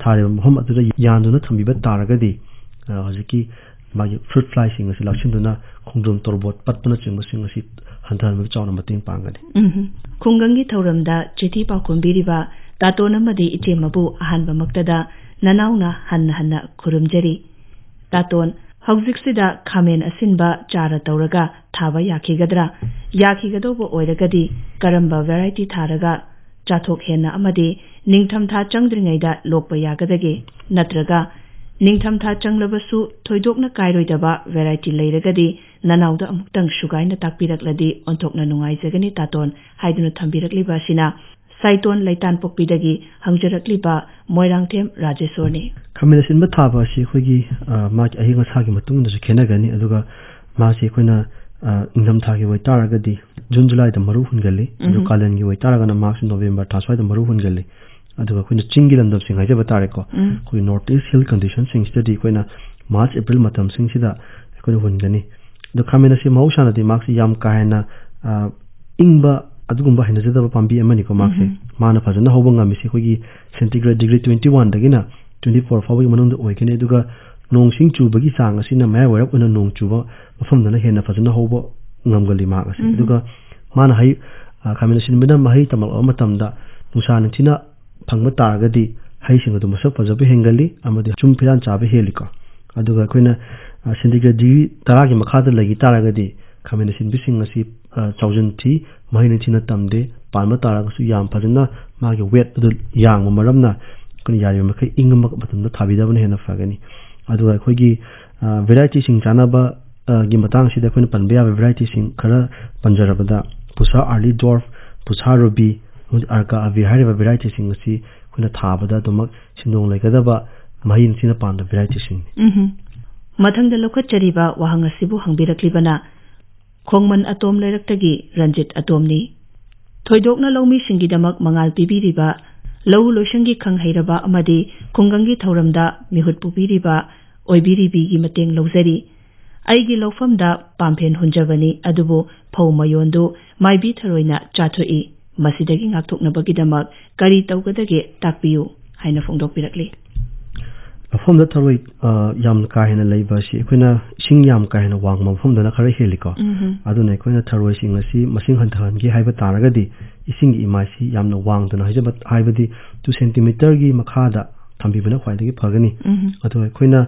ꯊꯥꯔꯤꯕ ꯃꯐꯝ ꯑꯗꯨꯗ ꯌꯥꯟꯗꯨꯅ ꯊꯝꯕꯤꯕ ꯇꯥꯔꯒꯗꯤ, ꯑ, ꯍꯧꯖꯤꯛꯀꯤ ꯃꯥꯒꯤ fruit fly ꯁꯤꯡ ꯑꯁꯤ ꯂꯥꯛꯁꯤꯟꯗꯨꯅ ꯈꯣꯡꯗ꯭ꯔꯨꯝ, ꯇꯣꯔꯕꯣꯠ ꯄꯠꯄꯅꯆꯤꯡꯕꯁꯤꯡ ꯑꯁꯤ ꯍꯟꯊꯍꯟꯕꯗ ꯆꯥꯎꯅ ꯃꯇꯦꯡ ꯄꯥꯡꯒꯅꯤ꯫ ꯎꯝ꯫ ꯈꯨꯡꯒꯪꯒꯤ ꯊꯧꯔꯝꯗ ꯆꯤꯊꯤ ꯄꯥꯎꯈꯨꯝꯕꯤꯔꯤꯕ ꯇꯥꯇꯣꯟ ꯑꯃꯗꯤ ꯏꯆꯦꯃꯕꯨ ꯑꯍꯥꯟꯕꯃꯛꯇꯗ ꯅꯅꯥꯎꯅ ꯍꯟꯅ ꯍꯟꯅ ꯈꯨꯔꯨꯝꯖꯔꯤ꯫ ꯇꯥꯇꯣꯟ, ꯍꯧꯖꯤꯛꯁꯤꯗ ꯈꯥꯃꯦꯟ ꯑꯁꯤꯟꯕ ꯆꯥꯔ ꯇꯧꯔꯒ ꯊꯥꯕ ꯌꯥꯈꯤꯒꯗ꯭ꯔꯥ? ꯌꯥꯈꯤꯒꯗꯧꯕ ꯑꯣꯏꯔꯒꯗꯤ ꯀꯔꯝꯕ variety ꯊꯥꯔꯒ ꯆꯥꯊꯣꯛ ꯍꯦꯟꯅ ꯑꯃꯗꯤ ꯅꯤꯡꯊꯝꯊꯥ ꯆꯪꯗ꯭ꯔꯤꯉꯩꯗ ꯂꯣꯛꯄ ꯌꯥꯒꯗꯒꯦ? ꯅꯠꯇ꯭ꯔꯒ ꯅꯤꯡꯊꯝꯊꯥ ꯆꯪꯂꯕꯁꯨ ꯊꯣꯏꯗꯣꯛꯅ ꯀꯥꯏꯔꯣꯏꯗꯕ variety ꯂꯩꯔꯒꯗꯤ ꯅꯅꯥꯎꯗ ꯑꯃꯨꯛꯇꯪ ꯁꯨꯒꯥꯏꯅ ꯇꯥꯛꯄꯤꯔꯛꯂꯗꯤ ꯑꯣꯟꯊꯣꯛꯅ ꯅꯨꯡꯉꯥꯏꯖꯒꯅꯤ ꯇꯥꯇꯣꯟ ꯍꯥꯏꯗꯨꯅ ꯊꯝꯕꯤꯔꯛꯂꯤꯕ ꯑꯁꯤꯅ ꯁꯥꯏꯇꯣꯟ ꯂꯩꯇꯥꯟꯄꯣꯛꯄꯤꯗꯒꯤ ꯍꯪꯖꯔꯛꯂꯤꯕ ꯃꯣꯏꯔꯥꯡꯊꯦꯝ ꯔꯥꯖꯦꯁꯣꯔꯅꯤ꯫ ꯈꯥꯃꯦꯟ ꯑꯁꯤꯟꯕ ꯊꯥꯕ ꯑꯁꯤ ꯑꯩꯈꯣꯏꯒꯤ, ꯑ, ꯃꯥꯒꯤ ꯑꯏꯪ ꯑꯁꯥꯒꯤ ꯃꯇꯨꯡ ꯏꯟꯅꯁꯨ ꯈꯦꯠꯅꯒꯅꯤ꯫ ꯑꯗꯨꯒ ꯃꯥꯁꯤ ꯑꯩꯈꯣꯏꯅ, ꯑ, ꯏꯪꯊꯝꯊꯥꯒꯤ ꯑꯣꯏꯇꯥꯔꯒꯗꯤ ꯖꯨꯟ ꯖꯨꯂꯥꯏꯗ ꯃꯔꯨ ꯍꯨꯟꯒꯜꯂꯤ꯫ ꯑꯗꯨ ꯎꯝ꯫ ꯀꯥꯂꯦꯟꯒꯤ ꯑꯣꯏꯇꯥꯔꯒꯅ ꯃꯥꯔꯆ ꯅꯣꯕꯦꯝꯕꯔ ꯊꯥ ꯁ꯭ꯋꯥꯏꯗ ꯃꯔꯨ ꯍꯨꯟꯒꯜꯂꯤ꯫ ꯑꯗꯨꯒ ꯑꯩꯈꯣꯏꯅ ꯆꯤꯡꯒꯤ ꯂꯝꯗꯝꯁꯤꯡ ꯍꯥꯏꯖꯕ ꯇꯥꯔꯦꯀꯣ, ꯎꯝ꯫ ꯑꯩꯈꯣꯏ North East Hill Condition ꯁꯤꯡꯁꯤꯗꯗꯤ ꯑꯩꯈꯣꯏꯅ ꯃꯥꯔꯆ, ꯑꯦꯄ꯭ꯔꯤꯜ ꯃꯇꯝꯁꯤꯡꯁꯤꯗ ꯑꯩꯈꯣꯏꯅ ꯍꯨꯟꯒꯅꯤ꯫ ꯑꯗꯣ ꯈꯥꯃꯦꯟ ꯑꯁꯤ ꯃꯍꯧꯁꯥꯅꯗꯤ ꯃꯥꯁꯤ ꯌꯥꯝ ꯀꯥ ꯍꯦꯟꯅ, ꯑ, ꯏꯪꯕ ꯑꯗꯨꯒꯨꯝꯕ ꯍꯩꯅꯖꯗꯕ ꯄꯥꯝꯕꯤ ꯑꯃꯅꯤꯀꯣ ꯃꯥꯁꯦ꯫ ꯎꯝ꯫ ꯃꯥꯅ ꯐꯖꯅ ꯍꯧꯕ ꯉꯝꯃꯤꯁꯦ ꯑꯩꯈꯣꯏꯒꯤ centigrade degree twenty one ꯗꯒꯤꯅ twenty four ꯐꯥꯎꯕꯒꯤ ꯃꯅꯨꯡꯗ ꯑꯣꯏꯒꯅꯤ꯫ ꯑꯗꯨꯒ ꯅꯣꯡ ꯁꯤꯡ ꯆꯨꯕꯒꯤ ꯆꯥꯡ ꯑꯁꯤꯅ ꯃꯌꯥꯏ ꯋꯥꯏꯔꯞ ꯑꯣꯏꯅ ꯅꯣꯡ ꯆꯨꯕ ꯃꯐꯝꯗꯅ ꯍꯦꯟꯅ ꯐꯖꯅ ꯍꯧꯕ ꯉꯝꯒꯜꯂꯤ ꯃꯍꯥꯛ ꯑꯁꯤ꯫ ꯎꯝ꯫ ꯑꯗꯨꯒ ꯃꯥꯅ ꯍꯩ, ꯑ, ꯈꯥꯃꯦꯟ ꯑꯁꯤꯟꯕꯅ ꯃꯍꯩ ꯇꯝꯂꯛꯄ ꯃꯇꯝꯗ ꯅꯨꯡꯁꯥ ꯅꯤꯡꯊꯤꯅ ꯐꯪꯕ ꯇꯥꯔꯒꯗꯤ ꯍꯩꯁꯤꯡ ꯑꯗꯨ ꯃꯁꯛ ꯐꯖꯕ ꯍꯦꯟꯒꯜꯂꯤ ꯑꯃꯗꯤ ꯆꯨꯝ ꯐꯤꯔꯥꯟ ꯆꯥꯕ ꯍꯦꯜꯂꯤꯀꯣ꯫ ꯑꯗꯨꯒ ꯑꯩꯈꯣꯏꯅ, ꯑ, centigrade degree ꯇꯔꯥꯒꯤ ꯃꯈꯥꯗ ꯂꯩꯈꯤ ꯇꯥꯔꯒꯗꯤ ꯈꯥꯃꯦꯟ ꯑꯁꯤꯟꯕꯤꯁꯤꯡ ꯑꯁꯤ, ꯑ, ꯆꯥꯎꯖꯟ ꯊꯤ, ꯃꯍꯩ ꯅꯤꯡꯊꯤꯅ ꯇꯝꯗꯦ, ꯄꯥꯟꯕ ꯇꯥꯔꯒꯁꯨ ꯌꯥꯝ ꯐꯖꯅ ꯃꯥꯒꯤ weight ꯑꯗꯨ ꯌꯥꯡꯕ ꯃꯔꯝꯅ ꯑꯩꯈꯣꯏꯅ ꯌꯥꯔꯤꯕ ꯃꯈꯩ ꯏꯪꯕ ꯃꯇꯝꯗ ꯊꯥꯕꯤꯗꯕꯅ ꯍꯦꯟꯅ ꯐꯒꯅꯤ꯫ ꯑꯗꯨꯒ ꯑꯩꯈꯣꯏꯒꯤ, ꯑ, varietyꯁꯤꯡ ꯆꯥꯅꯕ, ꯑ, ꯒꯤ ꯃꯇꯥꯡꯁꯤꯗ ꯑꯩꯈꯣꯏꯅ ꯄꯟꯕ ꯌꯥꯕ varietyꯁꯤꯡ ꯈꯔ ꯄꯟꯖꯔꯕꯗ ꯄꯨꯁꯥ early dwarf, ꯄꯨꯁꯥ ruby, ꯑꯃꯗꯤ ꯑꯔꯀꯥ ꯑꯕꯤ ꯍꯥꯏꯔꯤꯕ varietyꯁꯤꯡ ꯑꯁꯤ ꯑꯩꯈꯣꯏꯅ ꯊꯥꯕꯗ ꯑꯗꯨꯃꯛ ꯁꯦꯟꯗꯣꯡ ꯂꯩꯒꯗꯕ ꯃꯍꯩ ꯅꯤꯡꯊꯤꯅ ꯄꯥꯟꯕ varietyꯁꯤꯡꯅꯤ꯫ ꯎꯝꯍꯨꯝ꯫ ꯃꯊꯪꯗ ꯂꯧꯈꯠꯆꯔꯤꯕ ꯋꯥꯍꯪ ꯑꯁꯤꯕꯨ ꯍꯪꯕꯤꯔꯛꯂꯤꯕꯅ ꯈꯣꯡꯃꯟ ꯑꯇꯣꯝ ꯂꯩꯔꯛꯇꯒꯤ ꯔꯟꯖꯤꯠ ꯑꯇꯣꯝꯅꯤ꯫ ꯊꯣꯏꯗꯣꯛꯅ ꯂꯧꯃꯤꯁꯤꯡꯒꯤꯗꯃꯛ ꯃꯉꯥꯜ ꯄꯤꯕꯤꯔꯤꯕ, ꯂꯧꯎ ꯂꯣꯏꯁꯪꯒꯤ ꯈꯪ ꯍꯩꯔꯕ ꯑꯃꯗꯤ ꯈꯨꯡꯒꯪꯒꯤ ꯊꯧꯔꯝꯗ ꯃꯤꯍꯨꯠ ꯄꯨꯕꯤꯔꯤꯕ ꯑꯣꯏꯕꯤꯔꯤꯕꯤꯒꯤ ꯃꯇꯦꯡ ꯂꯧꯖꯔꯤ꯫ "ꯑꯩꯒꯤ ꯂꯧꯐꯝꯗ ꯄꯥꯝꯐꯦꯟ ꯍꯨꯟꯖꯕꯅꯤ, ꯑꯗꯨꯕꯨ ꯐꯧ ꯃꯌꯣꯟꯗꯨ ꯃꯥꯏꯕꯤ ꯊꯔꯣꯏꯅ ꯆꯥꯊꯣꯛꯏ꯫ ꯃꯁꯤꯗꯒꯤ ꯉꯥꯛꯊꯣꯛꯅꯕꯒꯤꯗꯃꯛ ꯀꯔꯤ ꯇꯧꯒꯗꯒꯦ ꯇꯥꯛꯄꯤꯌꯨ" ꯍꯥꯏꯅ ꯐꯣꯡꯗꯣꯛꯄꯤꯔꯛꯂꯤ꯫ ꯃꯐꯝꯗ ꯊꯔꯣꯏ, ꯑ, ꯌꯥꯝ ꯀꯥ ꯍꯦꯟꯅ ꯂꯩꯕ ꯑꯁꯤ ꯑꯩꯈꯣꯏꯅ ꯏꯁꯤꯡ ꯌꯥꯝ ꯀꯥ ꯍꯦꯟꯅ ꯋꯥꯡꯕ ꯃꯐꯝꯗꯅ ꯈꯔ ꯍꯦꯜꯂꯤꯀꯣ꯫ ꯎꯝꯍꯨꯝ꯫ ꯑꯗꯨꯅ ꯑꯩꯈꯣꯏꯅ ꯊꯔꯣꯏꯁꯤꯡ ꯑꯁꯤ ꯃꯁꯤꯡ ꯍꯟꯊꯍꯟꯒꯦ ꯍꯥꯏꯕ ꯇꯥꯔꯒꯗꯤ, ꯏꯁꯤꯡꯒꯤ ꯏꯃꯥꯏꯁꯤ ꯌꯥꯝꯅ ꯋꯥꯡꯗꯅ ꯍꯥꯏꯖꯕ, ꯍꯥꯏꯕꯗꯤ ꯇꯨ ꯁꯦꯟꯇꯤꯃꯤꯇꯔꯒꯤ ꯃꯈꯥꯗ ꯊꯝꯕꯤꯕꯅ ꯈ꯭ꯋꯥꯏꯗꯒꯤ ꯐꯒꯅꯤ꯫ ꯎꯝꯍꯨꯝ꯫ ꯑꯗꯨꯒ ꯑꯩꯈꯣꯏꯅ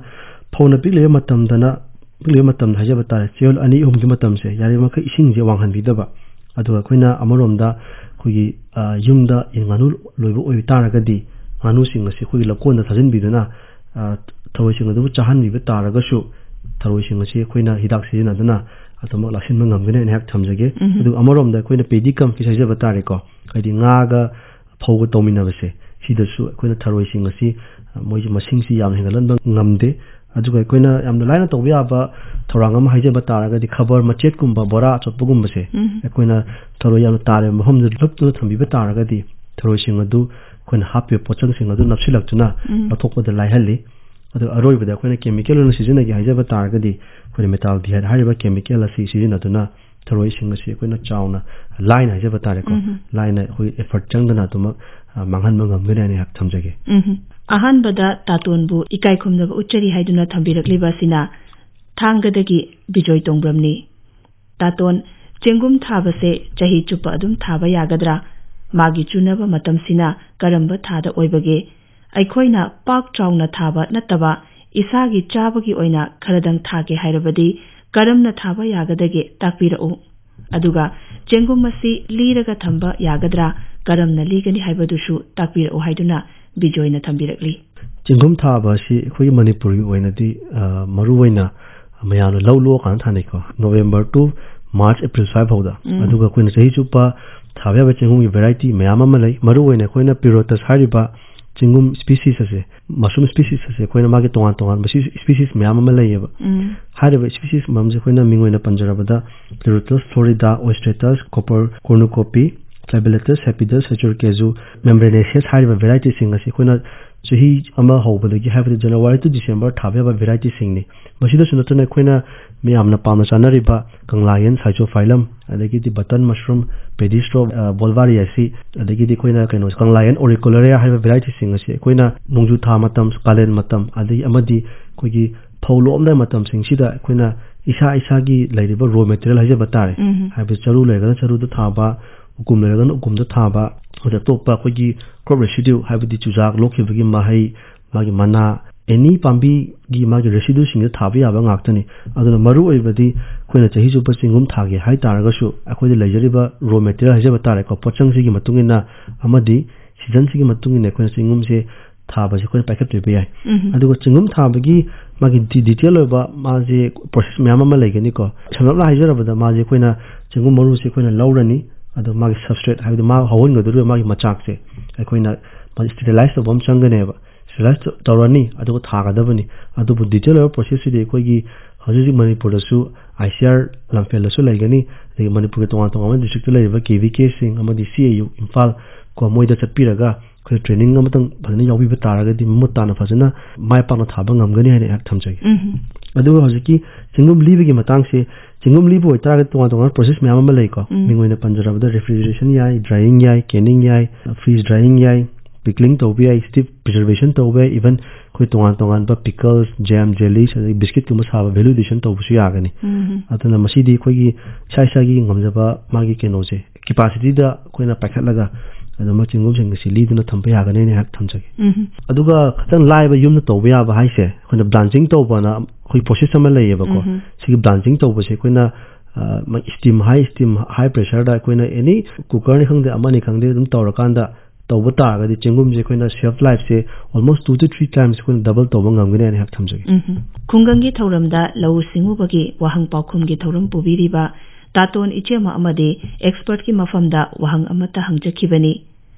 ꯐꯧꯅ ꯄꯤꯛꯂꯤꯕ ꯃꯇꯝꯗꯅ, ꯄꯤꯛꯂꯤꯕ ꯃꯇꯝꯗ ꯍꯥꯏꯖꯕ ꯇꯥꯔꯦ, ꯆꯌꯣꯜ ꯑꯅꯤ ꯑꯍꯨꯝꯒꯤ ꯃꯇꯝꯁꯦ ꯌꯥꯔꯤꯕꯃꯈꯩ ꯏꯁꯤꯡꯁꯦ ꯋꯥꯡꯍꯟꯕꯤꯗꯕ꯫ ꯑꯗꯨꯒ ꯑꯩꯈꯣꯏꯅ ꯑꯃꯔꯣꯝꯗ ꯑꯩꯈꯣꯏꯒꯤ, ꯑ, ꯌꯨꯝꯗ ꯌꯦꯟ ꯉꯥꯅꯨ ꯂꯣꯏꯕ ꯑꯣꯏꯕ ꯇꯥꯔꯒꯗꯤ, ꯉꯥꯅꯨꯁꯤꯡ ꯑꯁꯤ ꯑꯩꯈꯣꯏꯒꯤ ꯂꯧꯀꯣꯟꯗ ꯊꯥꯖꯤꯟꯕꯤꯗꯨꯅ, ꯑ, ꯊꯔꯣꯏꯁꯤꯡ ꯑꯗꯨꯕꯨ ꯆꯥꯍꯟꯕꯤꯕ ꯇꯥꯔꯒꯁꯨ, ꯊꯔꯣꯏꯁꯤꯡ ꯑꯁꯤ ꯑꯩꯈꯣꯏꯅ ꯍꯤꯗꯥꯛ ꯁꯤꯖꯤꯟꯅꯗꯨꯅ ꯑꯗꯨꯃꯛ ꯂꯥꯛꯁꯤꯟꯕ ꯉꯝꯒꯅꯤ ꯍꯥꯏꯅ ꯑꯩꯍꯥꯛ ꯊꯝꯖꯒꯦ꯫ ꯎꯝꯍꯨꯝ꯫ ꯑꯗꯨꯒ ꯑꯃꯔꯣꯝꯗ ꯑꯩꯈꯣꯏꯅ ꯄꯦꯗꯤ ꯀꯝ ꯐꯤꯁ ꯍꯥꯏꯖꯕ ꯇꯥꯔꯦꯀꯣ, ꯍꯥꯏꯗꯤ ꯉꯥꯒ ꯐꯧꯒ ꯇꯧꯃꯤꯟꯅꯕꯁꯦ, ꯁꯤꯗꯁꯨ ꯑꯩꯈꯣꯏꯅ ꯊꯔꯣꯏꯁꯤꯡ ꯑꯁꯤ, ꯑ, ꯃꯣꯏꯒꯤ ꯃꯁꯤꯡꯁꯤ ꯌꯥꯝ ꯍꯦꯟꯒꯠꯍꯟꯕ ꯉꯝꯗꯦ꯫ ꯑꯗꯨꯒ ꯑꯩꯈꯣꯏꯅ ꯌꯥꯝꯅ ꯂꯥꯏꯅ ꯇꯧꯕ ꯌꯥꯕ ꯊꯧꯔꯥꯡ ꯑꯃ ꯍꯥꯏꯖꯕ ꯇꯥꯔꯒꯗꯤ, ꯈꯕꯔ ꯃꯆꯦꯠꯀꯨꯝꯕ, ꯕꯣꯔꯥ ꯑꯆꯣꯠꯄꯒꯨꯝꯕꯁꯦ, ꯎꯝ꯫ ꯑꯩꯈꯣꯏꯅ ꯊꯔꯣꯏ ꯌꯥꯝꯅ ꯇꯥꯔꯕ ꯃꯐꯝꯗꯨꯗ ꯂꯨꯞꯇꯨꯅ ꯊꯝꯕꯤꯕ ꯇꯥꯔꯒꯗꯤ, ꯊꯔꯣꯏꯁꯤꯡ ꯑꯗꯨ ꯑꯩꯈꯣꯏꯅ ꯍꯥꯞꯄꯤꯕ ꯄꯣꯠꯆꯪꯁꯤꯡ ꯑꯗꯨ ꯅꯞꯁꯤꯜꯂꯛꯇꯨꯅ ꯎꯝ꯫ ꯂꯧꯊꯣꯛꯄꯗ ꯂꯥꯏꯍꯜꯂꯤ꯫ ꯑꯗꯨꯒ ꯑꯔꯣꯏꯕꯗ ꯑꯩꯈꯣꯏꯅ ꯀꯦꯃꯤꯀꯦꯜ ꯑꯣꯏꯅ ꯁꯤꯖꯤꯟꯅꯒꯦ ꯍꯥꯏꯖꯕ ꯇꯥꯔꯒꯗꯤ, ꯑꯩꯈꯣꯏꯅ ꯃꯦꯇꯥꯜ ꯗꯤꯍꯥꯏꯗ ꯍꯥꯏꯔꯤꯕ ꯀꯦꯃꯤꯀꯦꯜ ꯑꯁꯤ ꯁꯤꯖꯤꯟꯅꯗꯨꯅ ꯊꯔꯣꯏꯁꯤꯡ ꯑꯁꯤ ꯑꯩꯈꯣꯏꯅ ꯆꯥꯎꯅ, ꯂꯥꯏꯅ ꯍꯥꯏꯖꯕ ꯇꯥꯔꯦꯀꯣ, ꯎꯝꯍꯨꯝ꯫ ꯂꯥꯏꯅ ꯑꯩꯈꯣꯏ effort ꯆꯪꯗꯅ ꯑꯗꯨꯃꯛ, ꯑ, ꯃꯥꯡꯍꯟꯕ ꯉꯝꯒꯅꯤ ꯍꯥꯏꯅ ꯑꯩꯍꯥꯛ ꯊꯝꯖꯒꯦ꯫ ꯎꯝꯍꯨꯝ꯫ ꯑꯍꯥꯟꯕꯗ ꯇꯥꯇꯣꯟꯕꯨ ꯏꯀꯥꯏ ꯈꯨꯝꯅꯕ ꯎꯠꯆꯔꯤ ꯍꯥꯏꯗꯨꯅ ꯊꯝꯕꯤꯔꯛꯂꯤꯕ ꯑꯁꯤꯅ ꯊꯥꯡꯒꯗꯒꯤ ꯕꯤꯖꯣꯏ ꯇꯣꯡꯕ꯭ꯔꯝꯅꯤ꯫ "ꯇꯥꯇꯣꯟ, ꯆꯦꯡꯒꯨꯝ ꯊꯥꯕꯁꯦ ꯆꯍꯤ ꯆꯨꯞꯄ ꯑꯗꯨꯝ ꯊꯥꯕ ꯌꯥꯒꯗ꯭ꯔꯥ? ꯃꯥꯒꯤ ꯆꯨꯅꯕ ꯃꯇꯝꯁꯤꯅ ꯀꯔꯝꯕ ꯊꯥꯗ ꯑꯣꯏꯕꯒꯦ? ꯑꯩꯈꯣꯏꯅ ꯄꯥꯛ ꯆꯥꯎꯅ ꯊꯥꯕ ꯅꯠꯇꯕ ꯏꯁꯥꯒꯤ ꯆꯥꯕꯒꯤ ꯑꯣꯏꯅ ꯈꯔꯗꯪ ꯊꯥꯒꯦ ꯍꯥꯏꯔꯕꯗꯤ ꯀꯔꯝꯅ ꯊꯥꯕ ꯌꯥꯒꯗꯒꯦ ꯇꯥꯛꯄꯤꯔꯛꯎ꯫ ꯑꯗꯨꯒ ꯆꯦꯡꯒꯨꯝ ꯑꯁꯤ ꯂꯤꯔꯒ ꯊꯝꯕ ꯌꯥꯒꯗ꯭ꯔꯥ? ꯀꯔꯝꯅ ꯂꯤꯒꯅꯤ ꯍꯥꯏꯕꯗꯨꯁꯨ ꯇꯥꯛꯄꯤꯔꯛꯎ" ꯍꯥꯏꯗꯨꯅ ꯕꯤꯖꯣꯏꯅ ꯊꯝꯕꯤꯔꯛꯂꯤ꯫ ꯆꯦꯡꯒꯨꯝ ꯊꯥꯕ ꯑꯁꯤ ꯑꯩꯈꯣꯏꯒꯤ ꯃꯅꯤꯄꯨꯔꯒꯤ ꯑꯣꯏꯅꯗꯤ, ꯑ, ꯃꯔꯨꯑꯣꯏꯅ ꯃꯌꯥꯝꯅ ꯂꯧ ꯂꯣꯛꯑꯀꯥꯟꯗ ꯊꯥꯅꯩꯀꯣ, November to March, April ꯁ꯭ꯋꯥꯏ ꯐꯥꯎꯗ꯫ ꯎꯝ꯫ ꯑꯗꯨꯒ ꯑꯩꯈꯣꯏꯅ ꯆꯍꯤ ꯆꯨꯞꯄ ꯊꯥꯕ ꯌꯥꯕ ꯆꯦꯡꯒꯨꯝꯒꯤ variety ꯃꯌꯥꯝ ꯑꯃ ꯂꯩ꯫ ꯃꯔꯨꯑꯣꯏꯅ ꯑꯩꯈꯣꯏꯅ Pirotus ꯍꯥꯏꯔꯤꯕ ꯆꯦꯡꯒꯨꯝ species ꯑꯁꯦ, mushroom species ꯑꯁꯦ, ꯑꯩꯈꯣꯏꯅ ꯃꯥꯒꯤ ꯇꯣꯉꯥꯟ ꯇꯣꯉꯥꯟꯕ ꯁꯤ-, species ꯃꯌꯥꯝ ꯑꯃ ꯂꯩꯌꯦꯕ꯫ ꯎꯝ꯫ ꯍꯥꯏꯔꯤꯕ species ꯃꯌꯥꯝꯁꯦ ꯑꯩꯈꯣꯏꯅ ꯃꯤꯡ ꯑꯣꯏꯅ ꯄꯟꯖꯔꯕꯗ, Pirotus florida, Ostratus, Copper cornucopia, Flagellatus, Hepidus, Hachur Kezu, Membranaceus ꯍꯥꯏꯔꯤꯕ varietyꯁꯤꯡ ꯑꯁꯤ ꯑꯩꯈꯣꯏꯅ ꯆꯍꯤ ꯑꯃ ꯍꯧꯕꯗꯒꯤ, ꯍꯥꯏꯕꯗꯤ January to December ꯊꯥꯕ ꯌꯥꯕ varietyꯁꯤꯡꯅꯤ꯫ ꯃꯁꯤꯗꯁꯨ ꯅꯠꯇꯅ ꯑꯩꯈꯣꯏꯅ ꯃꯌꯥꯝꯅ ꯄꯥꯝꯅ ꯆꯥꯅꯔꯤꯕ ꯀꯪꯂꯥꯌꯦꯟ, Schizophyllum, ꯑꯗꯒꯤꯗꯤ button mushroom, Pedistrophe, ꯑ, volvariaceae, ꯑꯗꯒꯤꯗꯤ ꯑꯩꯈꯣꯏꯅ ꯀꯩꯅꯣ, ꯀꯪꯂꯥꯌꯦꯟ auricularia ꯍꯥꯏꯕ varietyꯁꯤꯡ ꯑꯁꯤ ꯑꯩꯈꯣꯏꯅ ꯅꯣꯡꯖꯨ ꯊꯥ ꯃꯇꯝ, ꯀꯥꯂꯦꯟ ꯃꯇꯝ, ꯑꯗꯒꯤ ꯑꯃꯗꯤ ꯑꯩꯈꯣꯏꯒꯤ ꯐꯧ ꯂꯣꯛꯑꯝꯗꯥꯏ ꯃꯇꯝꯁꯤꯡꯁꯤꯗ ꯑꯩꯈꯣꯏꯅ ꯏꯁꯥ ꯏꯁꯥꯒꯤ ꯂꯩꯔꯤꯕ raw material ꯍꯥꯏꯖꯕ ꯇꯥꯔꯦ꯫ ꯎꯝ꯫ ꯍꯥꯏꯕꯗꯤ ꯆꯔꯨ ꯂꯩꯔꯒꯅ ꯆꯔꯨꯗ ꯊꯥꯕ, ꯎꯀꯨꯝ ꯂꯩꯔꯒꯅ ꯎꯀꯨꯝꯗ ꯊꯥꯕ, ꯑꯗ ꯑꯇꯣꯞꯄ ꯑꯩꯈꯣꯏꯒꯤ crop residue, ꯍꯥꯏꯕꯗꯤ ꯆꯨꯖꯥꯛ ꯂꯣꯛꯈꯤꯕꯒꯤ ꯃꯍꯩ, ꯃꯥꯒꯤ ꯃꯅꯥ, any ꯄꯥꯝꯕꯤꯒꯤ ꯃꯥꯒꯤ residueꯁꯤꯡꯗ ꯊꯥꯕ ꯌꯥꯕ ꯉꯥꯛꯇꯅꯤ꯫ ꯑꯗꯨꯅ ꯃꯔꯨ ꯑꯣꯏꯕꯗꯤ ꯑꯩꯈꯣꯏꯅ ꯆꯍꯤ ꯆꯨꯞꯄ ꯆꯦꯡꯒꯨꯝ ꯊꯥꯒꯦ ꯍꯥꯏ ꯇꯥꯔꯒꯁꯨ, ꯑꯩꯈꯣꯏꯗ ꯂꯩꯖꯔꯤꯕ raw material ꯍꯥꯏꯖꯕ ꯇꯥꯔꯦꯀꯣ, ꯄꯣꯠꯆꯪꯁꯤꯒꯤ ꯃꯇꯨꯡ ꯏꯟꯅ ꯑꯃꯗꯤ seasonꯁꯤꯒꯤ ꯃꯇꯨꯡ ꯏꯟꯅ ꯑꯩꯈꯣꯏꯅ ꯆꯦꯡꯒꯨꯝꯁꯦ ꯊꯥꯕꯁꯦ ꯑꯩꯈꯣꯏꯅ ꯄꯥꯏꯈꯠꯄꯤꯕ ꯌꯥꯏ꯫ ꯎꯝ꯫ ꯑꯗꯨꯒ ꯆꯦꯡꯒꯨꯝ ꯊꯥꯕꯒꯤ ꯃꯥꯒꯤ ꯗꯤ-, detail ꯑꯣꯏꯕ ꯃꯥꯁꯦ process ꯃꯌꯥꯝ ꯑꯃ ꯂꯩꯒꯅꯤꯀꯣ꯫ ꯁꯝꯂꯞꯅ ꯍꯥꯏꯖꯔꯕꯗ, ꯃꯥꯁꯦ ꯑꯩꯈꯣꯏꯅ ꯆꯦꯡꯒꯨꯝ ꯃꯔꯨꯁꯦ ꯑꯩꯈꯣꯏꯅ ꯂꯧꯔꯅꯤ, ꯑꯗꯣ ꯃꯥꯒꯤ substrate, ꯍꯥꯏꯕꯗꯤ ꯃꯥ ꯍꯧꯍꯟꯒꯗꯧꯔꯤꯕ ꯃꯥꯒꯤ ꯃꯆꯥꯛꯁꯦ ꯑꯩꯈꯣꯏꯅ ꯃꯥꯁꯦ sterilize ꯇꯧꯕ ꯑꯃ ꯆꯪꯒꯅꯦꯕ꯫ Sterilize ꯇꯧꯔꯅꯤ, ꯑꯗꯨꯒ ꯊꯥꯒꯗꯕꯅꯤ꯫ ꯑꯗꯨꯕꯨ detail ꯑꯣꯏꯕ processꯁꯤꯗꯤ ꯑꯩꯈꯣꯏꯒꯤ ꯍꯧꯖꯤꯛ ꯍꯧꯖꯤꯛ ꯃꯅꯤꯄꯨꯔꯗꯁꯨ ICR ꯂꯝꯐꯦꯜꯗꯁꯨ ꯂꯩꯒꯅꯤ, ꯑꯗꯒꯤ ꯃꯅꯤꯄꯨꯔꯒꯤ ꯇꯣꯉꯥꯟ ꯇꯣꯉꯥꯟꯕ districtꯇ ꯂꯩꯔꯤꯕ KVKꯁꯤꯡ ꯑꯃꯗꯤ CAU ꯏꯝꯐꯥꯜ ꯀꯣ, ꯃꯣꯏꯗ ꯆꯠꯄꯤꯔꯒ ꯑꯩꯈꯣꯏ training ꯑꯃꯇꯪ ꯐꯖꯅ ꯌꯥꯎꯕꯤꯕ ꯇꯥꯔꯒꯗꯤ ꯃꯃꯨꯠ ꯇꯥꯅ ꯐꯖꯅ ꯃꯥꯏ ꯄꯥꯛꯅ ꯊꯥꯕ ꯉꯝꯒꯅꯤ ꯍꯥꯏꯅ ꯑꯩꯍꯥꯛ ꯊꯝꯖꯒꯦ꯫ ꯎꯝ꯫ ꯑꯗꯨꯒ ꯍꯧꯖꯤꯛꯀꯤ ꯆꯦꯡꯒꯨꯝ ꯂꯤꯕꯒꯤ ꯃꯇꯥꯡꯁꯦ, ꯆꯦꯡꯒꯨꯝ ꯂꯤꯕ ꯑꯣꯏꯇꯥꯔꯒꯗꯤ ꯇꯣꯉꯥꯟ ꯇꯣꯉꯥꯟꯕ process ꯃꯌꯥꯝ ꯑꯃ ꯂꯩꯀꯣ꯫ ꯎꯝ꯫ ꯃꯤꯡ ꯑꯣꯏꯅ ꯄꯟꯖꯔꯕꯗ refrigeration ꯌꯥꯏ, drying ꯌꯥꯏ, canning ꯌꯥꯏ, freeze drying ꯌꯥꯏ, pickling ꯇꯧꯕ ꯌꯥꯏ, steep preservation ꯇꯧꯕ ꯌꯥꯏ, even ꯑꯩꯈꯣꯏ ꯇꯣꯉꯥꯟ ꯇꯣꯉꯥꯟꯕ pickles, jam, jellies, ꯑꯗꯒꯤ biscuitꯀꯨꯝꯕ ꯁꯥꯕ value addition ꯇꯧꯕꯁꯨ ꯌꯥꯒꯅꯤ꯫ ꯎꯝ꯫ ꯑꯗꯨꯅ ꯃꯁꯤꯗꯤ ꯑꯩꯈꯣꯏꯒꯤ ꯏꯁꯥ ꯏꯁꯥꯒꯤ ꯉꯝꯖꯕ ꯃꯥꯒꯤ ꯀꯩꯅꯣꯁꯦ, capacityꯗ ꯑꯩꯈꯣꯏꯅ ꯄꯥꯏꯈꯠꯂꯒ ꯑꯗꯨꯝ ꯆꯦꯡꯒꯨꯝꯁꯤꯡ ꯑꯁꯤ ꯂꯤꯗꯨꯅ ꯊꯝꯕ ꯌꯥꯒꯅꯤ ꯍꯥꯏꯅ ꯑꯩꯍꯥꯛ ꯊꯝꯖꯒꯦ꯫ ꯎꯝ꯫ ꯑꯗꯨꯒ ꯈꯤꯇꯪ ꯂꯥꯏꯕ ꯌꯨꯝꯗ ꯇꯧꯕ ꯌꯥꯕ ꯍꯥꯏꯁꯦ, ꯑꯩꯈꯣꯏꯅ blanching ꯇꯧꯕꯅ ꯑꯩꯈꯣꯏ process ꯑꯃ ꯂꯩꯌꯦꯕꯀꯣ꯫ ꯎꯝ꯫ ꯁꯤꯒꯤ blanching ꯇꯧꯕꯁꯦ ꯑꯩꯈꯣꯏꯅ, ꯑ, ꯃ-, steam, high steam, high pressureꯗ ꯑꯩꯈꯣꯏꯅ any cookerꯅꯤ ꯈꯪꯗꯦ, ꯑꯃꯅꯤ ꯈꯪꯗꯦ, ꯑꯗꯨꯝ ꯇꯧꯔꯀꯥꯟꯗ ꯇꯧꯕ ꯇꯥꯔꯒꯗꯤ ꯆꯦꯡꯒꯨꯝꯁꯦ ꯑꯩꯈꯣꯏꯅ shelf lifeꯁꯦ almost two to three times ꯑꯩꯈꯣꯏꯅ double ꯇꯧꯕ ꯉꯝꯒꯅꯤ ꯍꯥꯏꯅ ꯑꯩꯍꯥꯛ ꯊꯝꯖꯒꯦ꯫ ꯎꯝ꯫ ꯈꯨꯡꯒꯪꯒꯤ ꯊꯧꯔꯝꯗ ꯂꯧꯎ ꯁꯤꯡꯎꯕꯒꯤ ꯋꯥꯍꯪ ꯄꯥꯎꯈꯨꯝꯒꯤ ꯊꯧꯔꯝ ꯄꯨꯕꯤꯔꯤꯕ ꯇꯥꯇꯣꯟ ꯏꯆꯦꯃ ꯑꯃꯗꯤ expertꯀꯤ ꯃꯐꯝꯗ ꯋꯥꯍꯪ ꯑꯃꯠꯇ ꯍꯪꯖꯈꯤꯕꯅꯤ꯫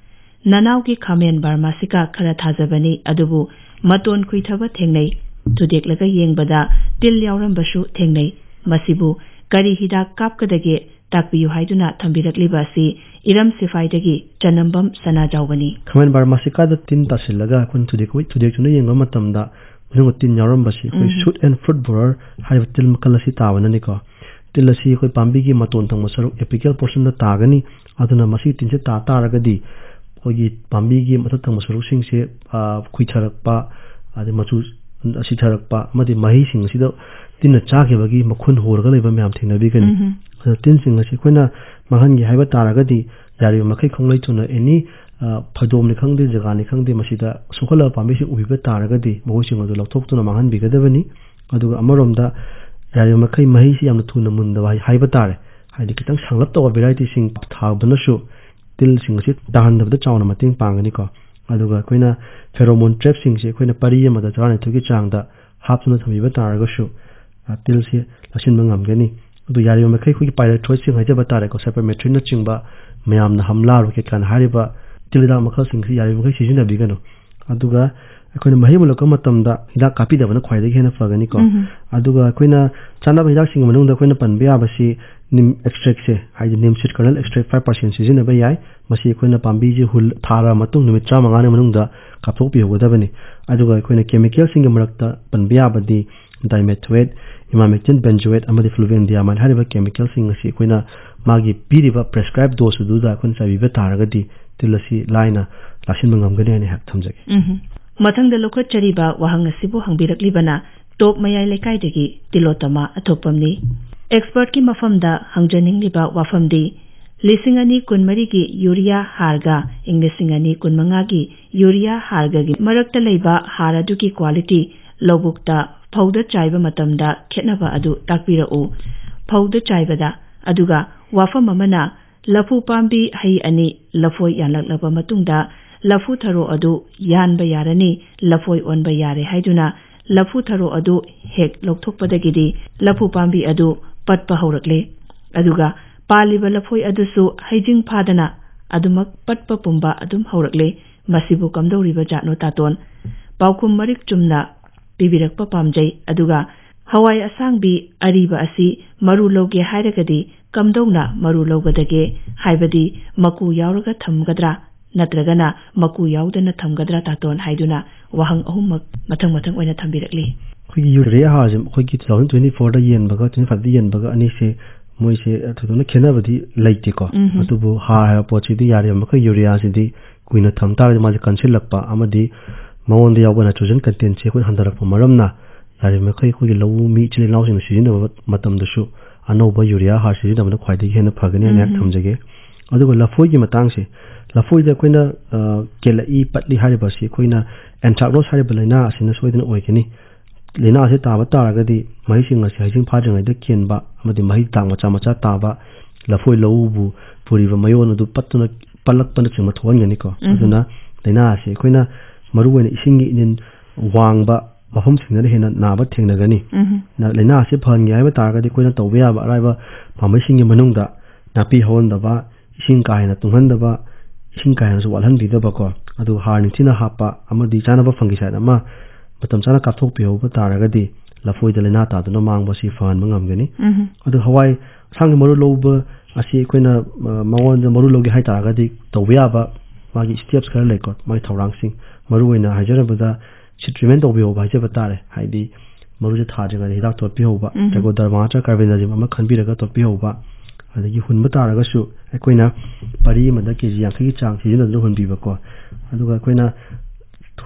ꯅꯅꯥꯎꯒꯤ ꯈꯥꯃꯦꯟ ꯕꯥꯔꯃꯥꯁꯤꯀꯥ ꯈꯔ ꯊꯥꯖꯕꯅꯤ, ꯑꯗꯨꯕꯨ ꯃꯇꯣꯟ ꯈꯨꯏꯊꯕ ꯊꯦꯡꯅꯩ꯫ ꯊꯨꯗꯦꯛꯂꯒ ꯌꯦꯡꯕꯗ ꯇꯤꯜ ꯌꯥꯎꯔꯝꯕꯁꯨ ꯊꯦꯡꯅꯩ꯫ ꯃꯁꯤꯕꯨ ꯀꯔꯤ ꯍꯤꯗꯥꯛ ꯀꯥꯞꯀꯗꯒꯦ? ꯇꯥꯛꯄꯤꯌꯨ ꯍꯥꯏꯗꯨꯅ ꯊꯝꯕꯤꯔꯛꯂꯤꯕ ꯑꯁꯤ ꯏꯔꯝ ꯁꯤꯐꯥꯏꯗꯒꯤ ꯆꯅꯝꯕꯝ ꯁꯅꯥꯖꯥꯎꯕꯅꯤ꯫ ꯈꯃꯦꯟ ꯕꯥꯔꯃꯥꯁꯤꯀꯥꯗ ꯇꯤꯟ ꯇꯥꯁꯤꯜꯂꯒ ꯑꯩꯈꯣꯏꯅ ꯊꯨꯗꯦꯛ-, ꯊꯨꯗꯦꯛꯇꯨꯅ ꯌꯦꯡꯕ ꯃꯇꯝꯗ ꯃꯅꯨꯡꯗ ꯇꯤꯟ ꯌꯥꯎꯔꯝꯕꯁꯤ ꯑꯩꯈꯣꯏ ꯎꯝ꯫ Shoot and fruit borer ꯍꯥꯏꯔꯤꯕ ꯇꯤꯜ ꯃꯈꯜ ꯑꯁꯤ ꯇꯥꯕꯅꯅꯤꯀꯣ꯫ ꯇꯤꯜ ꯑꯁꯤ ꯑꯩꯈꯣꯏ ꯄꯥꯝꯕꯤꯒꯤ ꯃꯇꯣꯟ ꯊꯪꯕ ꯁꯔꯨꯛ, apical portion ꯗ ꯇꯥꯒꯅꯤ꯫ ꯑꯗꯨꯅ ꯃꯁꯤꯒꯤ ꯇꯤꯟꯁꯤ ꯇꯥ ꯇꯥꯔꯒꯗꯤ ꯑꯩꯈꯣꯏꯒꯤ ꯄꯥꯝꯕꯤꯒꯤ ꯃꯊꯛ ꯊꯪꯕ ꯁꯔꯨꯛꯁꯤꯡꯁꯦ, ꯑ, ꯈꯨꯏꯊꯔꯛꯄ, ꯑꯗꯩ ꯃꯆꯨ ꯁꯤꯊꯔꯛꯄ ꯑꯃꯗꯤ ꯃꯍꯩꯁꯤꯡ ꯑꯁꯤꯗ ꯇꯤꯟꯅ ꯆꯥꯈꯤꯕꯒꯤ ꯃꯈꯨꯟ ꯍꯣꯔꯒ ꯂꯩꯕ ꯃꯌꯥꯝ ꯊꯦꯡꯅꯕꯤꯒꯅꯤ꯫ ꯎꯝ꯫ ꯑꯗꯨꯅ ꯇꯤꯟꯁꯤꯡ ꯑꯁꯤ ꯑꯩꯈꯣꯏꯅ ꯃꯥꯡꯍꯟꯒꯦ ꯍꯥꯏꯕ ꯇꯥꯔꯒꯗꯤ ꯌꯥꯔꯤꯕ ꯃꯈꯩ ꯈꯣꯡꯂꯩ ꯊꯨꯅ any, ꯑ, ꯐꯩꯗꯣꯝꯅꯤ ꯈꯪꯗꯦ, ꯖꯒꯥꯅꯤ ꯈꯪꯗꯦ, ꯃꯁꯤꯗ ꯁꯣꯛꯍꯜꯂꯕ ꯄꯥꯝꯕꯤꯁꯤꯡ ꯎꯕꯤꯕ ꯇꯥꯔꯒꯗꯤ ꯃꯈꯣꯏꯁꯤꯡ ꯑꯗꯨ ꯂꯧꯊꯣꯛꯇꯨꯅ ꯃꯥꯡꯍꯟꯕꯤꯒꯗꯕꯅꯤ꯫ ꯑꯗꯨꯒ ꯑꯃꯔꯣꯝꯗ ꯌꯥꯔꯤꯕ ꯃꯈꯩ ꯃꯍꯩꯁꯤ ꯌꯥꯝꯅ ꯊꯨꯅ ꯃꯨꯟꯗꯕ ꯍꯥꯏ-, ꯍꯥꯏꯕ ꯇꯥꯔꯦ꯫ ꯍꯥꯏꯗꯤ ꯈꯤꯇꯪ ꯁꯥꯡꯂꯞ ꯇꯧꯕ varietyꯁꯤꯡ ꯊꯥꯕꯅꯁꯨ ꯇꯤꯜꯁꯤꯡ ꯑꯁꯤ ꯇꯥꯍꯟꯗꯕꯗ ꯆꯥꯎꯅ ꯃꯇꯦꯡ ꯄꯥꯡꯒꯅꯤꯀꯣ꯫ ꯑꯗꯨꯒ ꯑꯩꯈꯣꯏꯅ pheromone trapꯁꯤꯡꯁꯦ ꯑꯩꯈꯣꯏꯅ ꯄꯔꯤ ꯑꯃꯗ ꯇꯔꯥꯅꯤꯊꯣꯏꯒꯤ ꯆꯥꯡꯗ ꯍꯥꯞꯇꯨꯅ ꯊꯝꯕꯤꯕ ꯇꯥꯔꯒꯁꯨ, ꯑ, ꯇꯤꯜꯁꯤ ꯂꯥꯛꯁꯤꯟꯕ ꯉꯝꯒꯅꯤ꯫ ꯑꯗꯨ ꯌꯥꯔꯤꯕ ꯃꯈꯩ ꯑꯩꯈꯣꯏꯒꯤ pyrethroidꯁꯤꯡ ꯍꯥꯏꯖꯕ ꯇꯥꯔꯦꯀꯣ, cypermethrinꯅꯆꯤꯡꯕ ꯃꯌꯥꯝꯅ ꯍꯝꯂꯥ, rocket ꯀꯥꯟ ꯍꯥꯏꯔꯤꯕ ꯇꯤꯜ ꯍꯤꯗꯥꯛ ꯃꯈꯜꯁꯤꯡꯁꯤ ꯌꯥꯔꯤꯕ ꯃꯈꯩ ꯁꯤꯖꯤꯟꯅꯕꯤꯒꯅꯨ꯫ ꯑꯗꯨꯒ ꯑꯩꯈꯣꯏꯅ ꯃꯍꯩ ꯃꯨꯜꯂꯛꯄ ꯃꯇꯝꯗ ꯍꯤꯗꯥꯛ ꯀꯥꯞꯄꯤꯗꯕꯅ ꯈ꯭ꯋꯥꯏꯗꯒꯤ ꯍꯦꯟꯅ ꯐꯒꯅꯤꯀꯣ꯫ ꯎꯝ꯫ ꯑꯗꯨꯒ ꯑꯩꯈꯣꯏꯅ ꯆꯥꯅꯕ ꯍꯤꯗꯥꯛꯁꯤꯡꯒꯤ ꯃꯅꯨꯡꯗ ꯑꯩꯈꯣꯏꯅ ꯄꯟꯕ ꯌꯥꯕꯁꯤ neem extractꯁꯦ, ꯍꯥꯏꯗꯤ neem seed kernel extract five percent ꯁꯤꯖꯤꯟꯅꯕ ꯌꯥꯏ꯫ ꯃꯁꯤ ꯑꯩꯈꯣꯏꯅ ꯄꯥꯝꯕꯤꯁꯤ ꯍꯨꯜ-, ꯊꯥꯔ ꯃꯇꯨꯡ ꯅꯨꯃꯤꯠ ꯇꯔꯥꯃꯉꯥꯅꯤ ꯃꯅꯨꯡꯗ ꯀꯥꯞꯊꯣꯛꯄꯤꯍꯧꯒꯗꯕꯅꯤ꯫ ꯑꯗꯨꯒ ꯑꯩꯈꯣꯏꯅ chemicalꯁꯤꯡꯒꯤ ꯃꯔꯛꯇ ꯄꯟꯕ ꯌꯥꯕꯗꯤ dimethoate, emamectin benzoate ꯑꯃꯗꯤ fluvendiamine ꯍꯥꯏꯔꯤꯕ chemicalꯁꯤꯡ ꯑꯁꯤ ꯑꯩꯈꯣꯏꯅ ꯃꯥꯒꯤ ꯄꯤꯔꯤꯕ prescribe dose ꯑꯗꯨꯗ ꯑꯩꯈꯣꯏꯅ ꯆꯥꯏꯕꯤꯕ ꯇꯥꯔꯒꯗꯤ ꯇꯤꯜ ꯑꯁꯤ ꯂꯥꯏꯅ ꯂꯥꯛꯁꯤꯟꯕ ꯉꯝꯒꯅꯤ ꯍꯥꯏꯅ ꯑꯩꯍꯥꯛ ꯊꯝꯖꯒꯦ꯫ ꯎꯝ꯫ ꯃꯊꯪꯗ ꯂꯧꯈꯠꯆꯔꯤꯕ ꯋꯥꯍꯪ ꯑꯁꯤꯕꯨ ꯍꯪꯕꯤꯔꯛꯂꯤꯕꯅ ꯇꯣꯞ ꯃꯌꯥꯏ ꯂꯩꯀꯥꯏꯗꯒꯤ ꯇꯤꯂꯣꯇꯃꯥ ꯑꯊꯣꯛꯄꯝꯅꯤ꯫ Expertꯀꯤ ꯃꯐꯝꯗ ꯍꯪꯖꯅꯤꯡꯂꯤꯕ ꯋꯥꯐꯝꯗꯤ, ꯂꯤꯁꯤꯡ ꯑꯅꯤ ꯀꯨꯟꯃꯔꯤꯒꯤ urea ꯍꯥꯔꯒ ꯏꯪ ꯂꯤꯁꯤꯡ ꯑꯅꯤ ꯀꯨꯟꯃꯉꯥꯒꯤ urea ꯍꯥꯔꯒꯒꯤ ꯃꯔꯛꯇ ꯂꯩꯕ ꯍꯥꯔ ꯑꯗꯨꯒꯤ quality ꯂꯧꯕꯨꯛꯇ ꯐꯧꯗ ꯆꯥꯏꯕ ꯃꯇꯝꯗ ꯈꯦꯠꯅꯕ ꯑꯗꯨ ꯇꯥꯛꯄꯤꯔꯛꯎ꯫ ꯐꯧꯗ ꯆꯥꯏꯕꯗ, ꯑꯗꯨꯒ ꯋꯥꯐꯝ ꯑꯃꯅ, ꯂꯐꯨ ꯄꯥꯝꯕꯤ ꯍꯩ ꯑꯅꯤ ꯂꯐꯣꯏ ꯌꯥꯟꯂꯛꯂꯕ ꯃꯇꯨꯡꯗ ꯂꯐꯨ ꯊꯔꯣ ꯑꯗꯨ ꯌꯥꯟꯕ ꯌꯥꯔꯅꯤ, ꯂꯐꯣꯏ ꯑꯣꯟꯕ ꯌꯥꯔꯦ ꯍꯥꯏꯗꯨꯅ ꯂꯐꯨ ꯊꯔꯣ ꯑꯗꯨ ꯍꯦꯛ ꯂꯧꯊꯣꯛꯄꯗꯒꯤꯗꯤ ꯂꯐꯨ ꯄꯥꯝꯕꯤ ꯑꯗꯨ ꯄꯠꯄ ꯍꯧꯔꯛꯂꯦ꯫ ꯑꯗꯨꯒ ꯄꯥꯜꯂꯤꯕ ꯂꯐꯣꯏ ꯑꯗꯨꯁꯨ ꯍꯩꯖꯤꯡ ꯐꯥꯗꯅ ꯑꯗꯨꯃꯛ ꯄꯠꯄ ꯄꯨꯝꯕ ꯑꯗꯨꯝ ꯍꯧꯔꯛꯂꯦ꯫ ꯃꯁꯤꯕꯨ ꯀꯝꯗꯧꯔꯤꯕ ꯖꯥꯠꯅꯣ ꯇꯥꯇꯣꯟ? ꯄꯥꯎꯈꯨꯝ ꯃꯔꯤꯛ ꯆꯨꯝꯅ ꯄꯤꯕꯤꯔꯛꯄ ꯄꯥꯝꯖꯩ꯫ ꯑꯗꯨꯒ ꯍꯋꯥꯏ ꯑꯁꯥꯡꯕꯤ ꯑꯔꯤꯕ ꯑꯁꯤ ꯃꯔꯨ ꯂꯧꯒꯦ ꯍꯥꯏꯔꯒꯗꯤ ꯀꯝꯗꯧꯅ ꯃꯔꯨ ꯂꯧꯒꯗꯒꯦ? ꯍꯥꯏꯕꯗꯤ ꯃꯀꯨ ꯌꯥꯎꯔꯒ ꯊꯝꯒꯗ꯭ꯔꯥ ꯅꯠꯇ꯭ꯔꯒꯅ ꯃꯀꯨ ꯌꯥꯎꯗꯅ ꯊꯝꯒꯗ꯭ꯔꯥ, ꯇꯥꯇꯣꯟ, ꯍꯥꯏꯗꯨꯅ ꯋꯥꯍꯪ ꯑꯍꯨꯝꯃꯛ ꯃꯊꯪ ꯃꯊꯪ ꯑꯣꯏꯅ ꯊꯝꯕꯤꯔꯛꯂꯤ꯫ ꯑꯩꯈꯣꯏꯒꯤ ꯌꯨꯔꯤꯌꯥ ꯍꯥꯔꯁꯦ ꯑꯩꯈꯣꯏꯒꯤ two thousand twenty fourꯗ ꯌꯦꯟꯕꯒ twenty fiveꯇ ꯌꯦꯟꯕꯒ ꯑꯅꯤꯁꯦ ꯃꯣꯏꯁꯦ ꯊꯣꯏꯗꯣꯛꯅ ꯈꯦꯠꯅꯕꯗꯤ ꯂꯩꯇꯦꯀꯣ꯫ ꯎꯝ꯫ ꯑꯗꯨꯕꯨ ꯍꯥꯔ ꯍꯥꯏꯕ ꯄꯣꯠꯁꯤꯗꯤ ꯌꯥꯔꯤꯕ ꯃꯈꯩ ꯌꯨꯔꯤꯌꯥꯁꯤꯗꯤ ꯀꯨꯏꯅ ꯊꯝ ꯇꯥꯔꯒꯗꯤ ꯃꯥꯁꯦ ꯀꯟꯁꯤꯜꯂꯛꯄ ꯑꯃꯗꯤ ꯃꯉꯣꯟꯗ ꯌꯥꯎꯕ nitrogen contentꯁꯦ ꯑꯩꯈꯣꯏ ꯍꯟꯊꯔꯛꯄ ꯃꯔꯝꯅ ꯌꯥꯔꯤꯕ ꯃꯈꯩ ꯑꯩꯈꯣꯏꯒꯤ ꯂꯧꯃꯤ ꯏꯆꯤꯜ ꯏꯅꯥꯎꯁꯤꯡꯅ ꯁꯤꯖꯤꯟꯅꯕ ꯃꯇꯝꯗꯁꯨ ꯑꯅꯧꯕ ꯌꯨꯔꯤꯌꯥ ꯍꯥꯔ ꯁꯤꯖꯤꯟꯅꯕꯅ ꯈ꯭ꯋꯥꯏꯗꯒꯤ ꯍꯦꯟꯅ ꯐꯒꯅꯤ ꯍꯥꯏꯅ ꯑꯩꯍꯥꯛ ꯎꯝ꯫ ꯊꯝꯖꯒꯦ꯫ ꯑꯗꯨꯒ ꯂꯐꯣꯏꯒꯤ ꯃꯇꯥꯡꯁꯦ, ꯂꯐꯣꯏꯗ ꯑꯩꯈꯣꯏꯅ, ꯑ, ꯀꯦꯜꯂꯛꯏ ꯄꯠꯂꯤ ꯍꯥꯏꯔꯤꯕ ꯑꯁꯤ ꯑꯩꯈꯣꯏꯅ anthracnose ꯍꯥꯏꯔꯤꯕ ꯂꯥꯏꯅꯥ ꯑꯁꯤꯅ ꯁꯣꯏꯗꯅ ꯑꯣꯏꯒꯅꯤ꯫ ꯂꯥꯏꯅꯥ ꯑꯁꯤ ꯇꯥꯕ ꯇꯥꯔꯒꯗꯤ ꯃꯍꯩꯁꯤꯡ ꯑꯁꯤ ꯍꯩꯖꯤꯡ ꯐꯥꯗ꯭ꯔꯤꯉꯩꯗ ꯀꯦꯟꯕ ꯑꯃꯗꯤ ꯃꯍꯩ ꯇꯥꯡ ꯃꯆꯥ ꯃꯆꯥ ꯇꯥꯕ, ꯂꯐꯣꯏ ꯂꯧꯎꯕꯨ ꯄꯨꯔꯤꯕ ꯃꯌꯣꯟ ꯑꯗꯨ ꯄꯠꯇꯨꯅ, ꯄꯠꯂꯛꯄꯅꯆꯤꯡꯕ ꯊꯣꯛꯍꯟꯒꯅꯤꯀꯣ꯫ ꯎꯝ꯫ ꯑꯗꯨꯅ ꯂꯥꯏꯅꯥ ꯑꯁꯤ ꯑꯩꯈꯣꯏꯅ ꯃꯔꯨꯑꯣꯏꯅ ꯏꯁꯤꯡꯒꯤ ꯏꯅꯤꯟ ꯋꯥꯡꯕ ꯃꯐꯝꯁꯤꯡꯗꯅ ꯍꯦꯟꯅ ꯅꯥꯕ ꯊꯦꯡꯅꯒꯅꯤ꯫ ꯎꯝ꯫ ꯅ-, ꯂꯥꯏꯅꯥ ꯑꯁꯤ ꯐꯍꯟꯒꯦ ꯍꯥꯏꯕ ꯇꯥꯔꯒꯗꯤ ꯑꯩꯈꯣꯏꯅ ꯇꯧꯕ ꯌꯥꯕ ꯑꯔꯥꯏꯕ ꯄꯥꯝꯕꯩꯁꯤꯡꯒꯤ ꯃꯅꯨꯡꯗ ꯅꯥꯄꯤ ꯍꯧꯍꯟꯗꯕ, ꯏꯁꯤꯡ ꯀꯥ ꯍꯦꯟꯅ ꯇꯨꯡꯍꯟꯗꯕ, ꯏꯁꯤꯡ ꯀꯥ ꯍꯦꯟꯅꯁꯨ ꯋꯥꯠꯍꯟꯕꯤꯗꯕꯀꯣ꯫ ꯑꯗꯨꯒ ꯍꯥꯔ ꯅꯤꯡꯊꯤꯅ ꯍꯥꯞꯄ ꯑꯃꯗꯤ ꯆꯥꯅꯕ fungicide ꯑꯃ ꯃꯇꯝ ꯆꯥꯅ ꯀꯥꯞꯊꯣꯛꯄꯤꯍꯧꯕ ꯇꯥꯔꯒꯗꯤ ꯂꯐꯣꯏꯗ ꯂꯥꯏꯅꯥ ꯇꯥꯗꯨꯅ ꯃꯥꯡꯕ ꯑꯁꯤ ꯐꯍꯟꯕ ꯉꯝꯒꯅꯤ꯫ ꯎꯝ꯫ ꯑꯗꯨ ꯍꯋꯥꯏ ꯑꯁꯥꯡꯒꯤ ꯃꯔꯨ ꯂꯧꯕ ꯑꯁꯤ ꯑꯩꯈꯣꯏꯅ, ꯑ, ꯃꯉꯣꯟꯗ ꯃꯔꯨ ꯂꯧꯒꯦ ꯍꯥꯏ ꯇꯥꯔꯒꯗꯤ ꯇꯧꯕ ꯌꯥꯕ ꯃꯥꯒꯤ steps ꯈꯔ ꯂꯩꯀꯣ, ꯃꯥꯒꯤ ꯊꯧꯔꯥꯡꯁꯤꯡ꯫ ꯃꯔꯨꯑꯣꯏꯅ ꯍꯥꯏꯖꯔꯕꯗ seed treatment ꯇꯧꯕꯤꯍꯧꯕ ꯍꯥꯏꯖꯕ ꯇꯥꯔꯦ꯫ ꯍꯥꯏꯗꯤ ꯃꯔꯨꯁꯦ ꯊꯥꯗ꯭ꯔꯤꯉꯩꯗ ꯍꯤꯗꯥꯛ ꯇꯣꯠꯄꯤꯍꯧꯕ, ꯎꯝ꯫ Trichoderma ꯅꯠꯇ꯭ꯔꯒ carbendazim ꯑꯃ ꯈꯟꯕꯤꯔꯒ ꯇꯣꯠꯄꯤꯍꯧꯕ꯫ ꯑꯗꯒꯤ ꯍꯨꯟꯕ ꯇꯥꯔꯒꯁꯨ ꯑꯩꯈꯣꯏꯅ ꯄꯔꯤ ꯑꯃꯗ ꯀꯦ ꯖꯤ ꯌꯥꯡꯈꯩꯒꯤ ꯆꯥꯡ ꯁꯤꯖꯤꯟꯅꯗꯨꯅ ꯍꯨꯟꯕꯤꯕꯀꯣ꯫ ꯑꯗꯨꯒ ꯑꯩꯈꯣꯏꯅ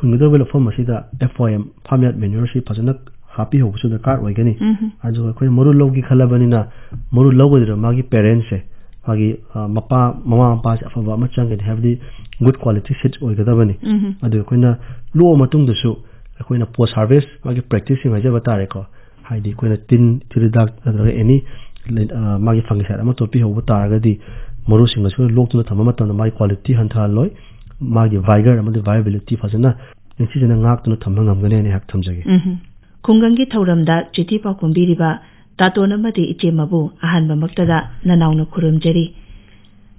ꯍꯨꯟꯒꯗꯧꯔꯤꯕ ꯂꯧꯐꯝ ꯑꯁꯤꯗ F Y M, farm yard manure ꯁꯤ ꯐꯖꯅ ꯍꯥꯞꯄꯤꯍꯧꯕꯁꯨ ꯗꯔꯀꯥꯔ ꯑꯣꯏꯒꯅꯤ꯫ ꯎꯝ꯫ ꯑꯗꯨꯒ ꯑꯩꯈꯣꯏꯅ ꯃꯔꯨ ꯂꯧꯒꯦ ꯈꯜꯂꯕꯅꯤꯅ ꯃꯔꯨ ꯂꯧꯒꯗꯧꯔꯤꯕ ꯃꯥꯒꯤ parents ꯁꯦ, ꯃꯥꯒꯤ, ꯑ, ꯃꯄꯥ, ꯃꯃꯥ ꯃꯄꯥꯁꯦ ꯑꯐꯕ ꯑꯃ ꯆꯪꯒꯅꯤ, ꯍꯥꯏꯕꯗꯤ good quality seed ꯑꯣꯏꯒꯗꯕꯅꯤ꯫ ꯎꯝ꯫ ꯑꯗꯨ ꯑꯩꯈꯣꯏꯅ ꯂꯣꯛꯑ ꯃꯇꯨꯡꯗꯁꯨ ꯑꯩꯈꯣꯏꯅ post harvest ꯃꯥꯒꯤ practice ꯁꯤꯡ ꯍꯥꯏꯖꯕ ꯇꯥꯔꯦꯀꯣ, ꯍꯥꯏꯗꯤ ꯑꯩꯈꯣꯏꯅ ꯇꯤꯟ, ꯇꯤꯜ ꯍꯤꯗꯥꯛ ꯅꯠꯇ꯭ꯔꯒ any, ꯑ, ꯃꯥꯒꯤ fungicide ꯑꯃ ꯇꯣꯠꯄꯤꯍꯧꯕ ꯇꯥꯔꯒꯗꯤ ꯃꯔꯨꯁꯤꯡ ꯑꯁꯤ ꯂꯣꯛꯇꯨꯅ ꯊꯝꯕ ꯃꯇꯝꯗ ꯃꯥꯒꯤ quality ꯍꯟꯊꯍꯜꯂꯣꯏ, ꯃꯥꯒꯤ vigour ꯑꯃꯗꯤ viability ꯐꯖꯅ ꯅꯤꯡꯊꯤꯖꯅ ꯉꯥꯛꯇꯨꯅ ꯊꯝꯕ ꯉꯝꯒꯅꯤ ꯍꯥꯏꯅ ꯑꯩꯍꯥꯛ ꯊꯝꯖꯒꯦ꯫ ꯎꯝ꯫ ꯈꯨꯡꯒꯪꯒꯤ ꯊꯧꯔꯝꯗ ꯆꯤꯊꯤ ꯄꯥꯎꯈꯨꯝꯕꯤꯔꯤꯕ ꯇꯥꯇꯣꯟ ꯑꯃꯗꯤ ꯏꯆꯦꯃꯕꯨ ꯑꯍꯥꯟꯕꯃꯛꯇꯗ ꯅꯅꯥꯎꯅ ꯈꯨꯔꯨꯝꯖꯔꯤ꯫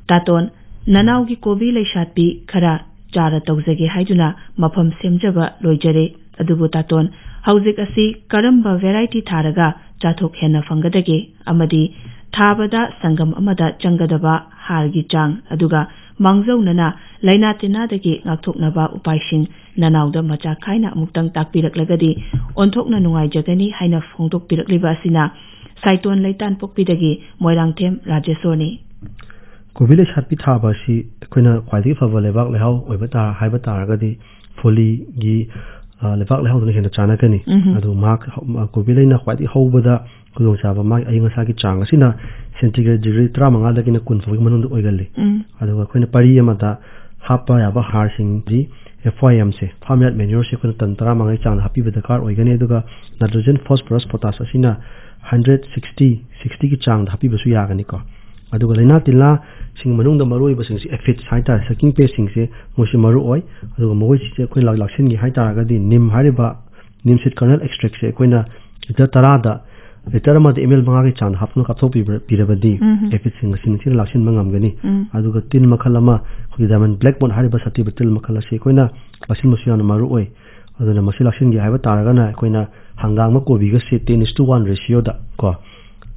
ꯇꯥꯇꯣꯟ, ꯅꯅꯥꯎꯒꯤ ꯀꯣꯕꯤ ꯂꯩꯁꯥꯠꯄꯤ ꯈꯔ ꯆꯥꯔ ꯇꯧꯖꯒꯦ ꯍꯥꯏꯗꯨꯅ ꯃꯐꯝ ꯁꯦꯝꯖꯕ ꯂꯣꯏꯖꯔꯦ꯫ ꯑꯗꯨꯕꯨ ꯇꯥꯇꯣꯟ, ꯍꯧꯖꯤꯛ ꯑꯁꯤ ꯀꯔꯝꯕ variety ꯊꯥꯔꯒ ꯆꯥꯊꯣꯛ ꯍꯦꯟꯅ ꯐꯪꯒꯗꯒꯦ? ꯑꯃꯗꯤ ꯊꯥꯕꯗ ꯁꯪꯒꯝ ꯑꯃꯗ ꯆꯪꯒꯗꯕ ꯍꯥꯔꯒꯤ ꯆꯥꯡ, ꯑꯗꯨꯒ ꯃꯥꯡꯖꯧꯅꯅ ꯂꯥꯏꯅꯥ ꯇꯤꯟꯅꯥꯗꯒꯤ ꯉꯥꯛꯊꯣꯛꯅꯕ ꯎꯄꯥꯏꯁꯤꯡ ꯅꯅꯥꯎꯗ ꯃꯆꯥ ꯈꯥꯏꯅ ꯑꯃꯨꯛꯇꯪ ꯇꯥꯛꯄꯤꯔꯛꯂꯒꯗꯤ ꯑꯣꯟꯊꯣꯛꯅ ꯅꯨꯡꯉꯥꯏꯖꯒꯅꯤ ꯍꯥꯏꯅ ꯐꯣꯡꯗꯣꯛꯄꯤꯔꯛꯂꯤꯕ ꯑꯁꯤꯅ ꯁꯥꯏꯇꯣꯟ ꯂꯩꯇꯥꯟꯄꯣꯛꯄꯤꯗꯒꯤ ꯃꯣꯏꯔꯥꯡꯊꯦꯝ ꯔꯥꯖꯦꯁꯣꯔꯅꯤ꯫ ꯀꯣꯕꯤ ꯂꯩꯁꯥꯠꯄꯤ ꯊꯥꯕ ꯑꯁꯤ ꯑꯩꯈꯣꯏꯅ ꯈ꯭ꯋꯥꯏꯗꯒꯤ ꯐꯕ ꯂꯩꯕꯥꯛ ꯂꯩꯍꯥꯎ ꯑꯣꯏꯕ ꯇꯥ-, ꯍꯥꯏꯕ ꯇꯥꯔꯒꯗꯤ ꯐꯣꯂꯤꯒꯤ, ꯑ, ꯂꯩꯕꯥꯛ ꯂꯩꯍꯥꯎꯗꯨꯅ ꯍꯦꯟꯅ ꯆꯥꯟꯅꯒꯅꯤ꯫ ꯎꯝꯍꯨꯝ꯫ ꯑꯗꯨ ꯃꯍꯥꯛ ꯍꯧ-, ꯀꯣꯕꯤ ꯂꯩꯅ ꯈ꯭ꯋꯥꯏꯗꯒꯤ ꯍꯧꯕꯗ ꯈꯨꯗꯣꯡꯆꯥꯕ ꯃꯥꯒꯤ ꯑꯏꯪ ꯑꯁꯥꯒꯤ ꯆꯥꯡ ꯑꯁꯤꯅ centigrade degree ꯇꯔꯥꯃꯉꯥꯗꯒꯤꯅ ꯀꯨꯟ ꯐꯥꯎꯒꯤ ꯃꯅꯨꯡꯗ ꯑꯣꯏꯒꯜꯂꯤ꯫ ꯎꯝ꯫ ꯑꯗꯨꯒ ꯑꯩꯈꯣꯏꯅ ꯄꯔꯤ ꯑꯃꯗ ꯍꯥꯞꯄ ꯌꯥꯕ ꯍꯥꯔꯁꯤꯡꯗꯤ F Y Mꯁꯦ, farm yard manureꯁꯦ ꯑꯩꯈꯣꯏꯅ ꯇꯟ ꯇꯔꯥꯃꯉꯥꯒꯤ ꯆꯥꯡꯗ ꯍꯥꯞꯄꯤꯕ ꯗꯔꯀꯥꯔ ꯑꯣꯏꯒꯅꯤ꯫ ꯑꯗꯨꯒ nitrogen, phosphorus, potash ꯑꯁꯤꯅ hundred sixty, sixtyꯒꯤ ꯆꯥꯡꯗ ꯍꯥꯞꯄꯤꯕꯁꯨ ꯌꯥꯒꯅꯤꯀꯣ꯫ ꯑꯗꯨꯒ ꯂꯥꯏꯅꯥ ꯇꯤꯟꯅꯥꯁꯤꯡ ꯃꯅꯨꯡꯗ ꯃꯔꯨꯑꯣꯏꯕꯁꯤꯡꯁꯤ aphids ꯍꯥꯏꯇꯥꯔꯦ, sucking pestꯁꯤꯡꯁꯦ ꯃꯣꯏꯁꯤ ꯃꯔꯨ ꯑꯣꯏ꯫ ꯑꯗꯨꯒ ꯃꯈꯣꯏꯁꯤꯡꯁꯦ ꯑꯩꯈꯣꯏꯅ ꯂꯥꯛ-, ꯂꯥꯛꯁꯤꯟꯒꯦ ꯍꯥꯏ ꯇꯥꯔꯒꯗꯤ neem ꯍꯥꯏꯔꯤꯕ neem seed kernel extractꯁꯦ ꯑꯩꯈꯣꯏꯅ litre ꯇꯔꯥꯗ, litre ꯑꯃꯗ M L ꯃꯉꯥꯒꯤ ꯆꯥꯡꯗ ꯍꯥꯞꯇꯨꯅ ꯀꯥꯞꯊꯣꯛꯄꯤꯕ-, ꯄꯤꯔꯕꯗꯤ ꯎꯝ꯫ Aphidꯁꯤꯡ ꯑꯁꯤ ꯅꯤꯡꯊꯤꯅ ꯂꯥꯛꯁꯤꯟꯕ ꯉꯝꯒꯅꯤ꯫ ꯎꯝ꯫ ꯑꯗꯨꯒ ꯇꯤꯜ ꯃꯈꯜ ꯑꯃ, ꯑꯩꯈꯣꯏꯒꯤ diamond black mold ꯍꯥꯏꯔꯤꯕ ꯁꯥꯊꯤꯕ ꯇꯤꯜ ꯃꯈꯜ ꯑꯁꯤ ꯑꯩꯈꯣꯏꯅ ꯂꯥꯛꯁꯤꯟꯕꯁꯨ ꯌꯥꯝꯅ ꯃꯔꯨ ꯑꯣꯏ꯫ ꯑꯗꯨꯅ ꯃꯁꯤ ꯂꯥꯛꯁꯤꯟꯒꯦ ꯍꯥꯏꯕ ꯇꯥꯔꯒꯅ ꯑꯩꯈꯣꯏꯅ ꯍꯪꯒꯥꯝꯒ ꯀꯣꯕꯤꯒꯁꯦ ten is to one ratioꯗ ꯀꯣ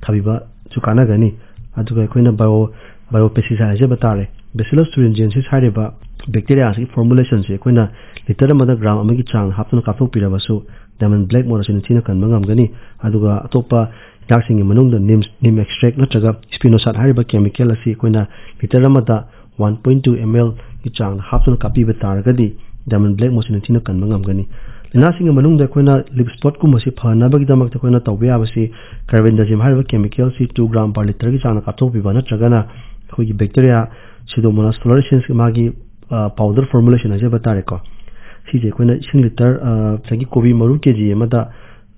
ꯊꯥꯕꯤꯕꯁꯨ ꯀꯥꯟꯅꯒꯅꯤ꯫ ꯑꯗꯨꯒ ꯑꯩꯈꯣꯏꯅ bio, biopesticide ꯍꯥꯏꯖꯕ ꯇꯥꯔꯦ, Bacillus thuringiensis ꯍꯥꯏꯔꯤꯕ bacteriaꯁꯤꯒꯤ formulationꯁꯦ ꯑꯩꯈꯣꯏꯅ litre ꯑꯃꯗ gram ꯑꯃꯒꯤ ꯆꯥꯡ ꯍꯥꯞꯇꯨꯅ ꯀꯥꯞꯊꯣꯛꯄꯤꯔꯕꯁꯨ diamond black mold ꯑꯁꯤ ꯅꯤꯡꯊꯤꯅ ꯀꯟꯕ ꯉꯝꯒꯅꯤ꯫ ꯑꯗꯨꯒ ꯑꯇꯣꯞꯄ ꯍꯤꯗꯥꯛꯁꯤꯡꯒꯤ ꯃꯅꯨꯡꯗ neem, neem extract ꯅꯠꯇ꯭ꯔꯒ spinosad ꯍꯥꯏꯔꯤꯕ chemical ꯑꯁꯤ ꯑꯩꯈꯣꯏꯅ litre ꯑꯃꯗ one point two M Lꯒꯤ ꯆꯥꯡꯗ ꯍꯥꯞꯇꯨꯅ ꯀꯥꯞꯄꯤꯕ ꯇꯥꯔꯒꯗꯤ diamond black moldꯁꯤ ꯅꯤꯡꯊꯤꯅ ꯀꯟꯕ ꯉꯝꯒꯅꯤ꯫ ꯂꯥꯏꯅꯥꯁꯤꯡꯒꯤ ꯃꯅꯨꯡꯗ ꯑꯩꯈꯣꯏꯅ leaf spotꯀꯨꯝꯕꯁꯤ ꯐꯅꯕꯒꯤꯗꯃꯛꯇ ꯑꯩꯈꯣꯏꯅ ꯇꯧꯕ ꯌꯥꯕꯁꯤ carbendazim ꯍꯥꯏꯔꯤꯕ chemicalꯁꯤ two gram per litreꯒꯤ ꯆꯥꯡꯗ ꯀꯥꯞꯊꯣꯛꯄꯤꯕ ꯅꯠꯇ꯭ꯔꯒꯅ ꯑꯩꯈꯣꯏꯒꯤ bacteria Pseudomonas fluorescens ꯃꯥꯒꯤ, ꯑ, powder formulation ꯍꯥꯏꯖꯕ ꯇꯥꯔꯦꯀꯣ꯫ ꯁꯤꯁꯦ ꯑꯩꯈꯣꯏꯅ ꯏꯁꯤꯡ litre, ꯑ, ꯉꯁꯥꯏꯒꯤ ꯀꯣꯕꯤ ꯃꯔꯨ KG ꯑꯃꯗ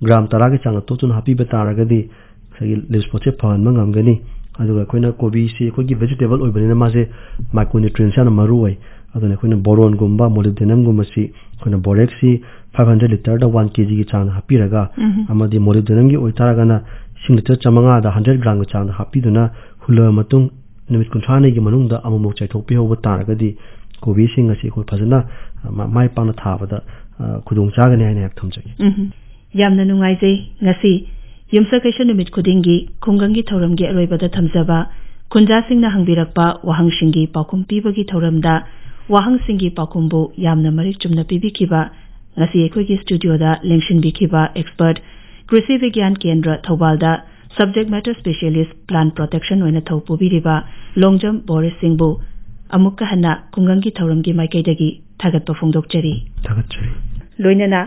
gram ꯇꯔꯥꯒꯤ ꯆꯥꯡꯗ ꯇꯣꯠꯇꯨꯅ ꯍꯥꯞꯄꯤꯕ ꯇꯥꯔꯒꯗꯤ ꯉꯁꯥꯏꯒꯤ leaf spotꯁꯦ ꯐꯍꯟꯕ ꯉꯝꯒꯅꯤ꯫ ꯑꯗꯨꯒ ꯑꯩꯈꯣꯏꯅ ꯀꯣꯕꯤꯁꯤ ꯑꯩꯈꯣꯏꯒꯤ vegetable ꯑꯣꯏꯕꯅꯤꯅ ꯃꯥꯁꯦ micronutrients ꯌꯥꯝꯅ ꯃꯔꯨ ꯑꯣꯏ꯫ ꯑꯗꯨꯅ ꯑꯩꯈꯣꯏꯅ boronꯒꯨꯝꯕ molybdenumꯒꯨꯝꯕꯁꯤ ꯑꯩꯈꯣꯏꯅ boraxꯁꯤ five hundred litreꯗ one KGꯒꯤ ꯆꯥꯡꯗ ꯍꯥꯞꯄꯤꯔꯒ, ꯎꯝ꯫ ꯑꯃꯗꯤ molybdenumꯒꯤ ꯑꯣꯏꯇꯥꯔꯒꯅ ꯏꯁꯤꯡ litre ꯆꯥꯝꯃꯉꯥꯗ hundred gramꯒꯤ ꯆꯥꯡꯗ ꯍꯥꯞꯄꯤꯗꯨꯅ ꯍꯨꯜꯂꯕ ꯃꯇꯨꯡ ꯅꯨꯃꯤꯠ ꯀꯨꯟꯊ꯭ꯔꯥꯅꯤꯒꯤ ꯃꯅꯨꯡꯗ ꯑꯃꯨꯛꯃꯨꯛ ꯆꯥꯏꯊꯣꯛꯄꯤꯍꯧꯕ ꯇꯥꯔꯒꯗꯤ ꯀꯣꯕꯤꯁꯤꯡ ꯑꯁꯤ ꯑꯩꯈꯣꯏ ꯐꯖꯅ, ꯑ, ꯃ-, ꯃꯥꯏ ꯄꯥꯛꯅ ꯊꯥꯕꯗ, ꯑ, ꯈꯨꯗꯣꯡ ꯆꯥꯒꯅꯤ ꯍꯥꯏꯅ ꯑꯩꯍꯥꯛ ꯊꯝꯖꯒꯦ꯫ ꯎꯝ꯫ ꯌꯥꯝꯅ ꯅꯨꯡꯉꯥꯏꯖꯩ꯫ ꯉꯁꯤ ꯌꯨꯝꯁꯀꯩꯁ ꯅꯨꯃꯤꯠ ꯈꯨꯗꯤꯡꯒꯤ ꯈꯨꯡꯒꯪꯒꯤ ꯊꯧꯔꯝꯒꯤ ꯑꯔꯣꯏꯕꯗ ꯊꯝꯖꯕ ꯈꯨꯟꯖꯥꯁꯤꯡꯅ ꯍꯪꯕꯤꯔꯛꯄ ꯋꯥꯍꯪꯁꯤꯡꯒꯤ ꯄꯥꯎꯈꯨꯝ ꯄꯤꯕꯒꯤ ꯊꯧꯔꯝꯗ ꯋꯥꯍꯪꯁꯤꯡꯒꯤ ꯄꯥꯎꯈꯨꯝꯕꯨ ꯌꯥꯝꯅ ꯃꯔꯤꯛ ꯆꯨꯝꯅ ꯄꯤꯕꯤꯈꯤꯕ, ꯉꯁꯤ ꯑꯩꯈꯣꯏꯒꯤ ꯁ꯭ꯇꯨꯗꯤꯑꯣꯗ ꯂꯦꯡꯁꯤꯟꯕꯤꯈꯤꯕ ꯑꯦꯛꯁꯄꯔꯠ ꯀ꯭ꯔꯤꯁꯤ ꯕꯤꯒ꯭ꯌꯥꯟ ꯀꯦꯟꯗ꯭ꯔ ꯊꯧꯕꯥꯜꯗ subject matter specialist plant protection ꯑꯣꯏꯅ ꯊꯧ ꯄꯨꯕꯤꯔꯤꯕ ꯂꯣꯡꯖꯝ ꯕꯣꯔꯤꯁ ꯁꯤꯡꯕꯨ ꯑꯃꯨꯛꯀ ꯍꯟꯅ ꯈꯨꯡꯒꯪꯒꯤ ꯊꯧꯔꯝꯒꯤ ꯃꯥꯏꯀꯩꯗꯒꯤ ꯊꯥꯒꯠꯄ ꯐꯣꯡꯗꯣꯛꯆꯔꯤ꯫ ꯊꯥꯒꯠꯆꯔꯤ꯫ ꯂꯣꯏꯅꯅ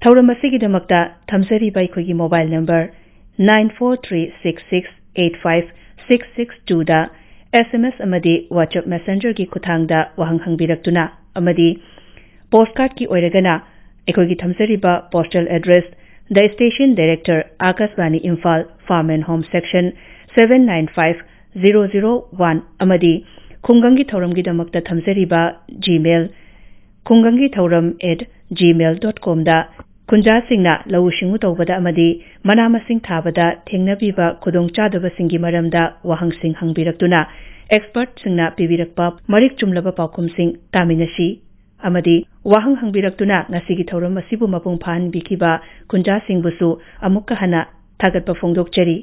ꯊꯧꯔꯝ ꯑꯁꯤꯒꯤꯗꯃꯛꯇ ꯊꯝꯖꯔꯤꯕ ꯑꯩꯈꯣꯏꯒꯤ mobile number nine four three six six eight five six six twoꯗ SMS ꯑꯃꯗꯤ WhatsApp Messengerꯒꯤ ꯈꯨꯠꯊꯥꯡꯗ ꯋꯥꯍꯪ ꯍꯪꯕꯤꯔꯛꯇꯨꯅ ꯑꯃꯗꯤ ꯄꯣꯁꯀꯥꯔꯗꯀꯤ ꯑꯣꯏꯔꯒꯅ ꯑꯩꯈꯣꯏꯒꯤ ꯊꯝꯖꯔꯤꯕ postal address, The Station Director, Akashvani Imphal, Farm and Home Section, seven nine five zero zero one ꯑꯃꯗꯤ ꯈꯨꯡꯒꯪꯒꯤ ꯊꯧꯔꯝꯒꯤꯗꯃꯛꯇ ꯊꯝꯖꯔꯤꯕ Gmail, ꯈꯨꯡꯒꯪꯒꯤ ꯊꯧꯔꯝ at gmail dot comꯗ ꯈꯨꯟꯖꯥꯁꯤꯡꯅ ꯂꯧꯎ ꯁꯤꯡꯎ ꯇꯧꯕꯗ ꯑꯃꯗꯤ ꯃꯅꯥ ꯃꯁꯤꯡ ꯊꯥꯕꯗ ꯊꯦꯡꯅꯕꯤꯕ ꯈꯨꯗꯣꯡꯆꯥꯗꯕꯁꯤꯡꯒꯤ ꯃꯔꯝꯗ ꯋꯥꯍꯪꯁꯤꯡ ꯍꯪꯕꯤꯔꯛꯇꯨꯅ ꯑꯦꯛꯁꯄꯔꯠꯁꯤꯡꯅ ꯄꯤꯕꯤꯔꯛꯄ ꯃꯔꯤꯛ ꯆꯨꯝꯂꯕ ꯄꯥꯎꯈꯨꯝꯁꯤꯡ ꯇꯥꯃꯤꯟꯅꯁꯤ꯫ ꯑꯃꯗꯤ ꯋꯥꯍꯪ ꯍꯪꯕꯤꯔꯛꯇꯨꯅ ꯉꯁꯤꯒꯤ ꯊꯧꯔꯝ ꯑꯁꯤꯕꯨ ꯃꯄꯨꯡ ꯐꯥꯍꯟꯕꯤꯈꯤꯕ ꯈꯨꯟꯖꯥꯁꯤꯡꯕꯨꯁꯨ ꯑꯃꯨꯛꯀ ꯍꯟꯅ ꯊꯥꯒꯠꯄ ꯐꯣꯡꯗꯣꯛꯆꯔꯤ꯫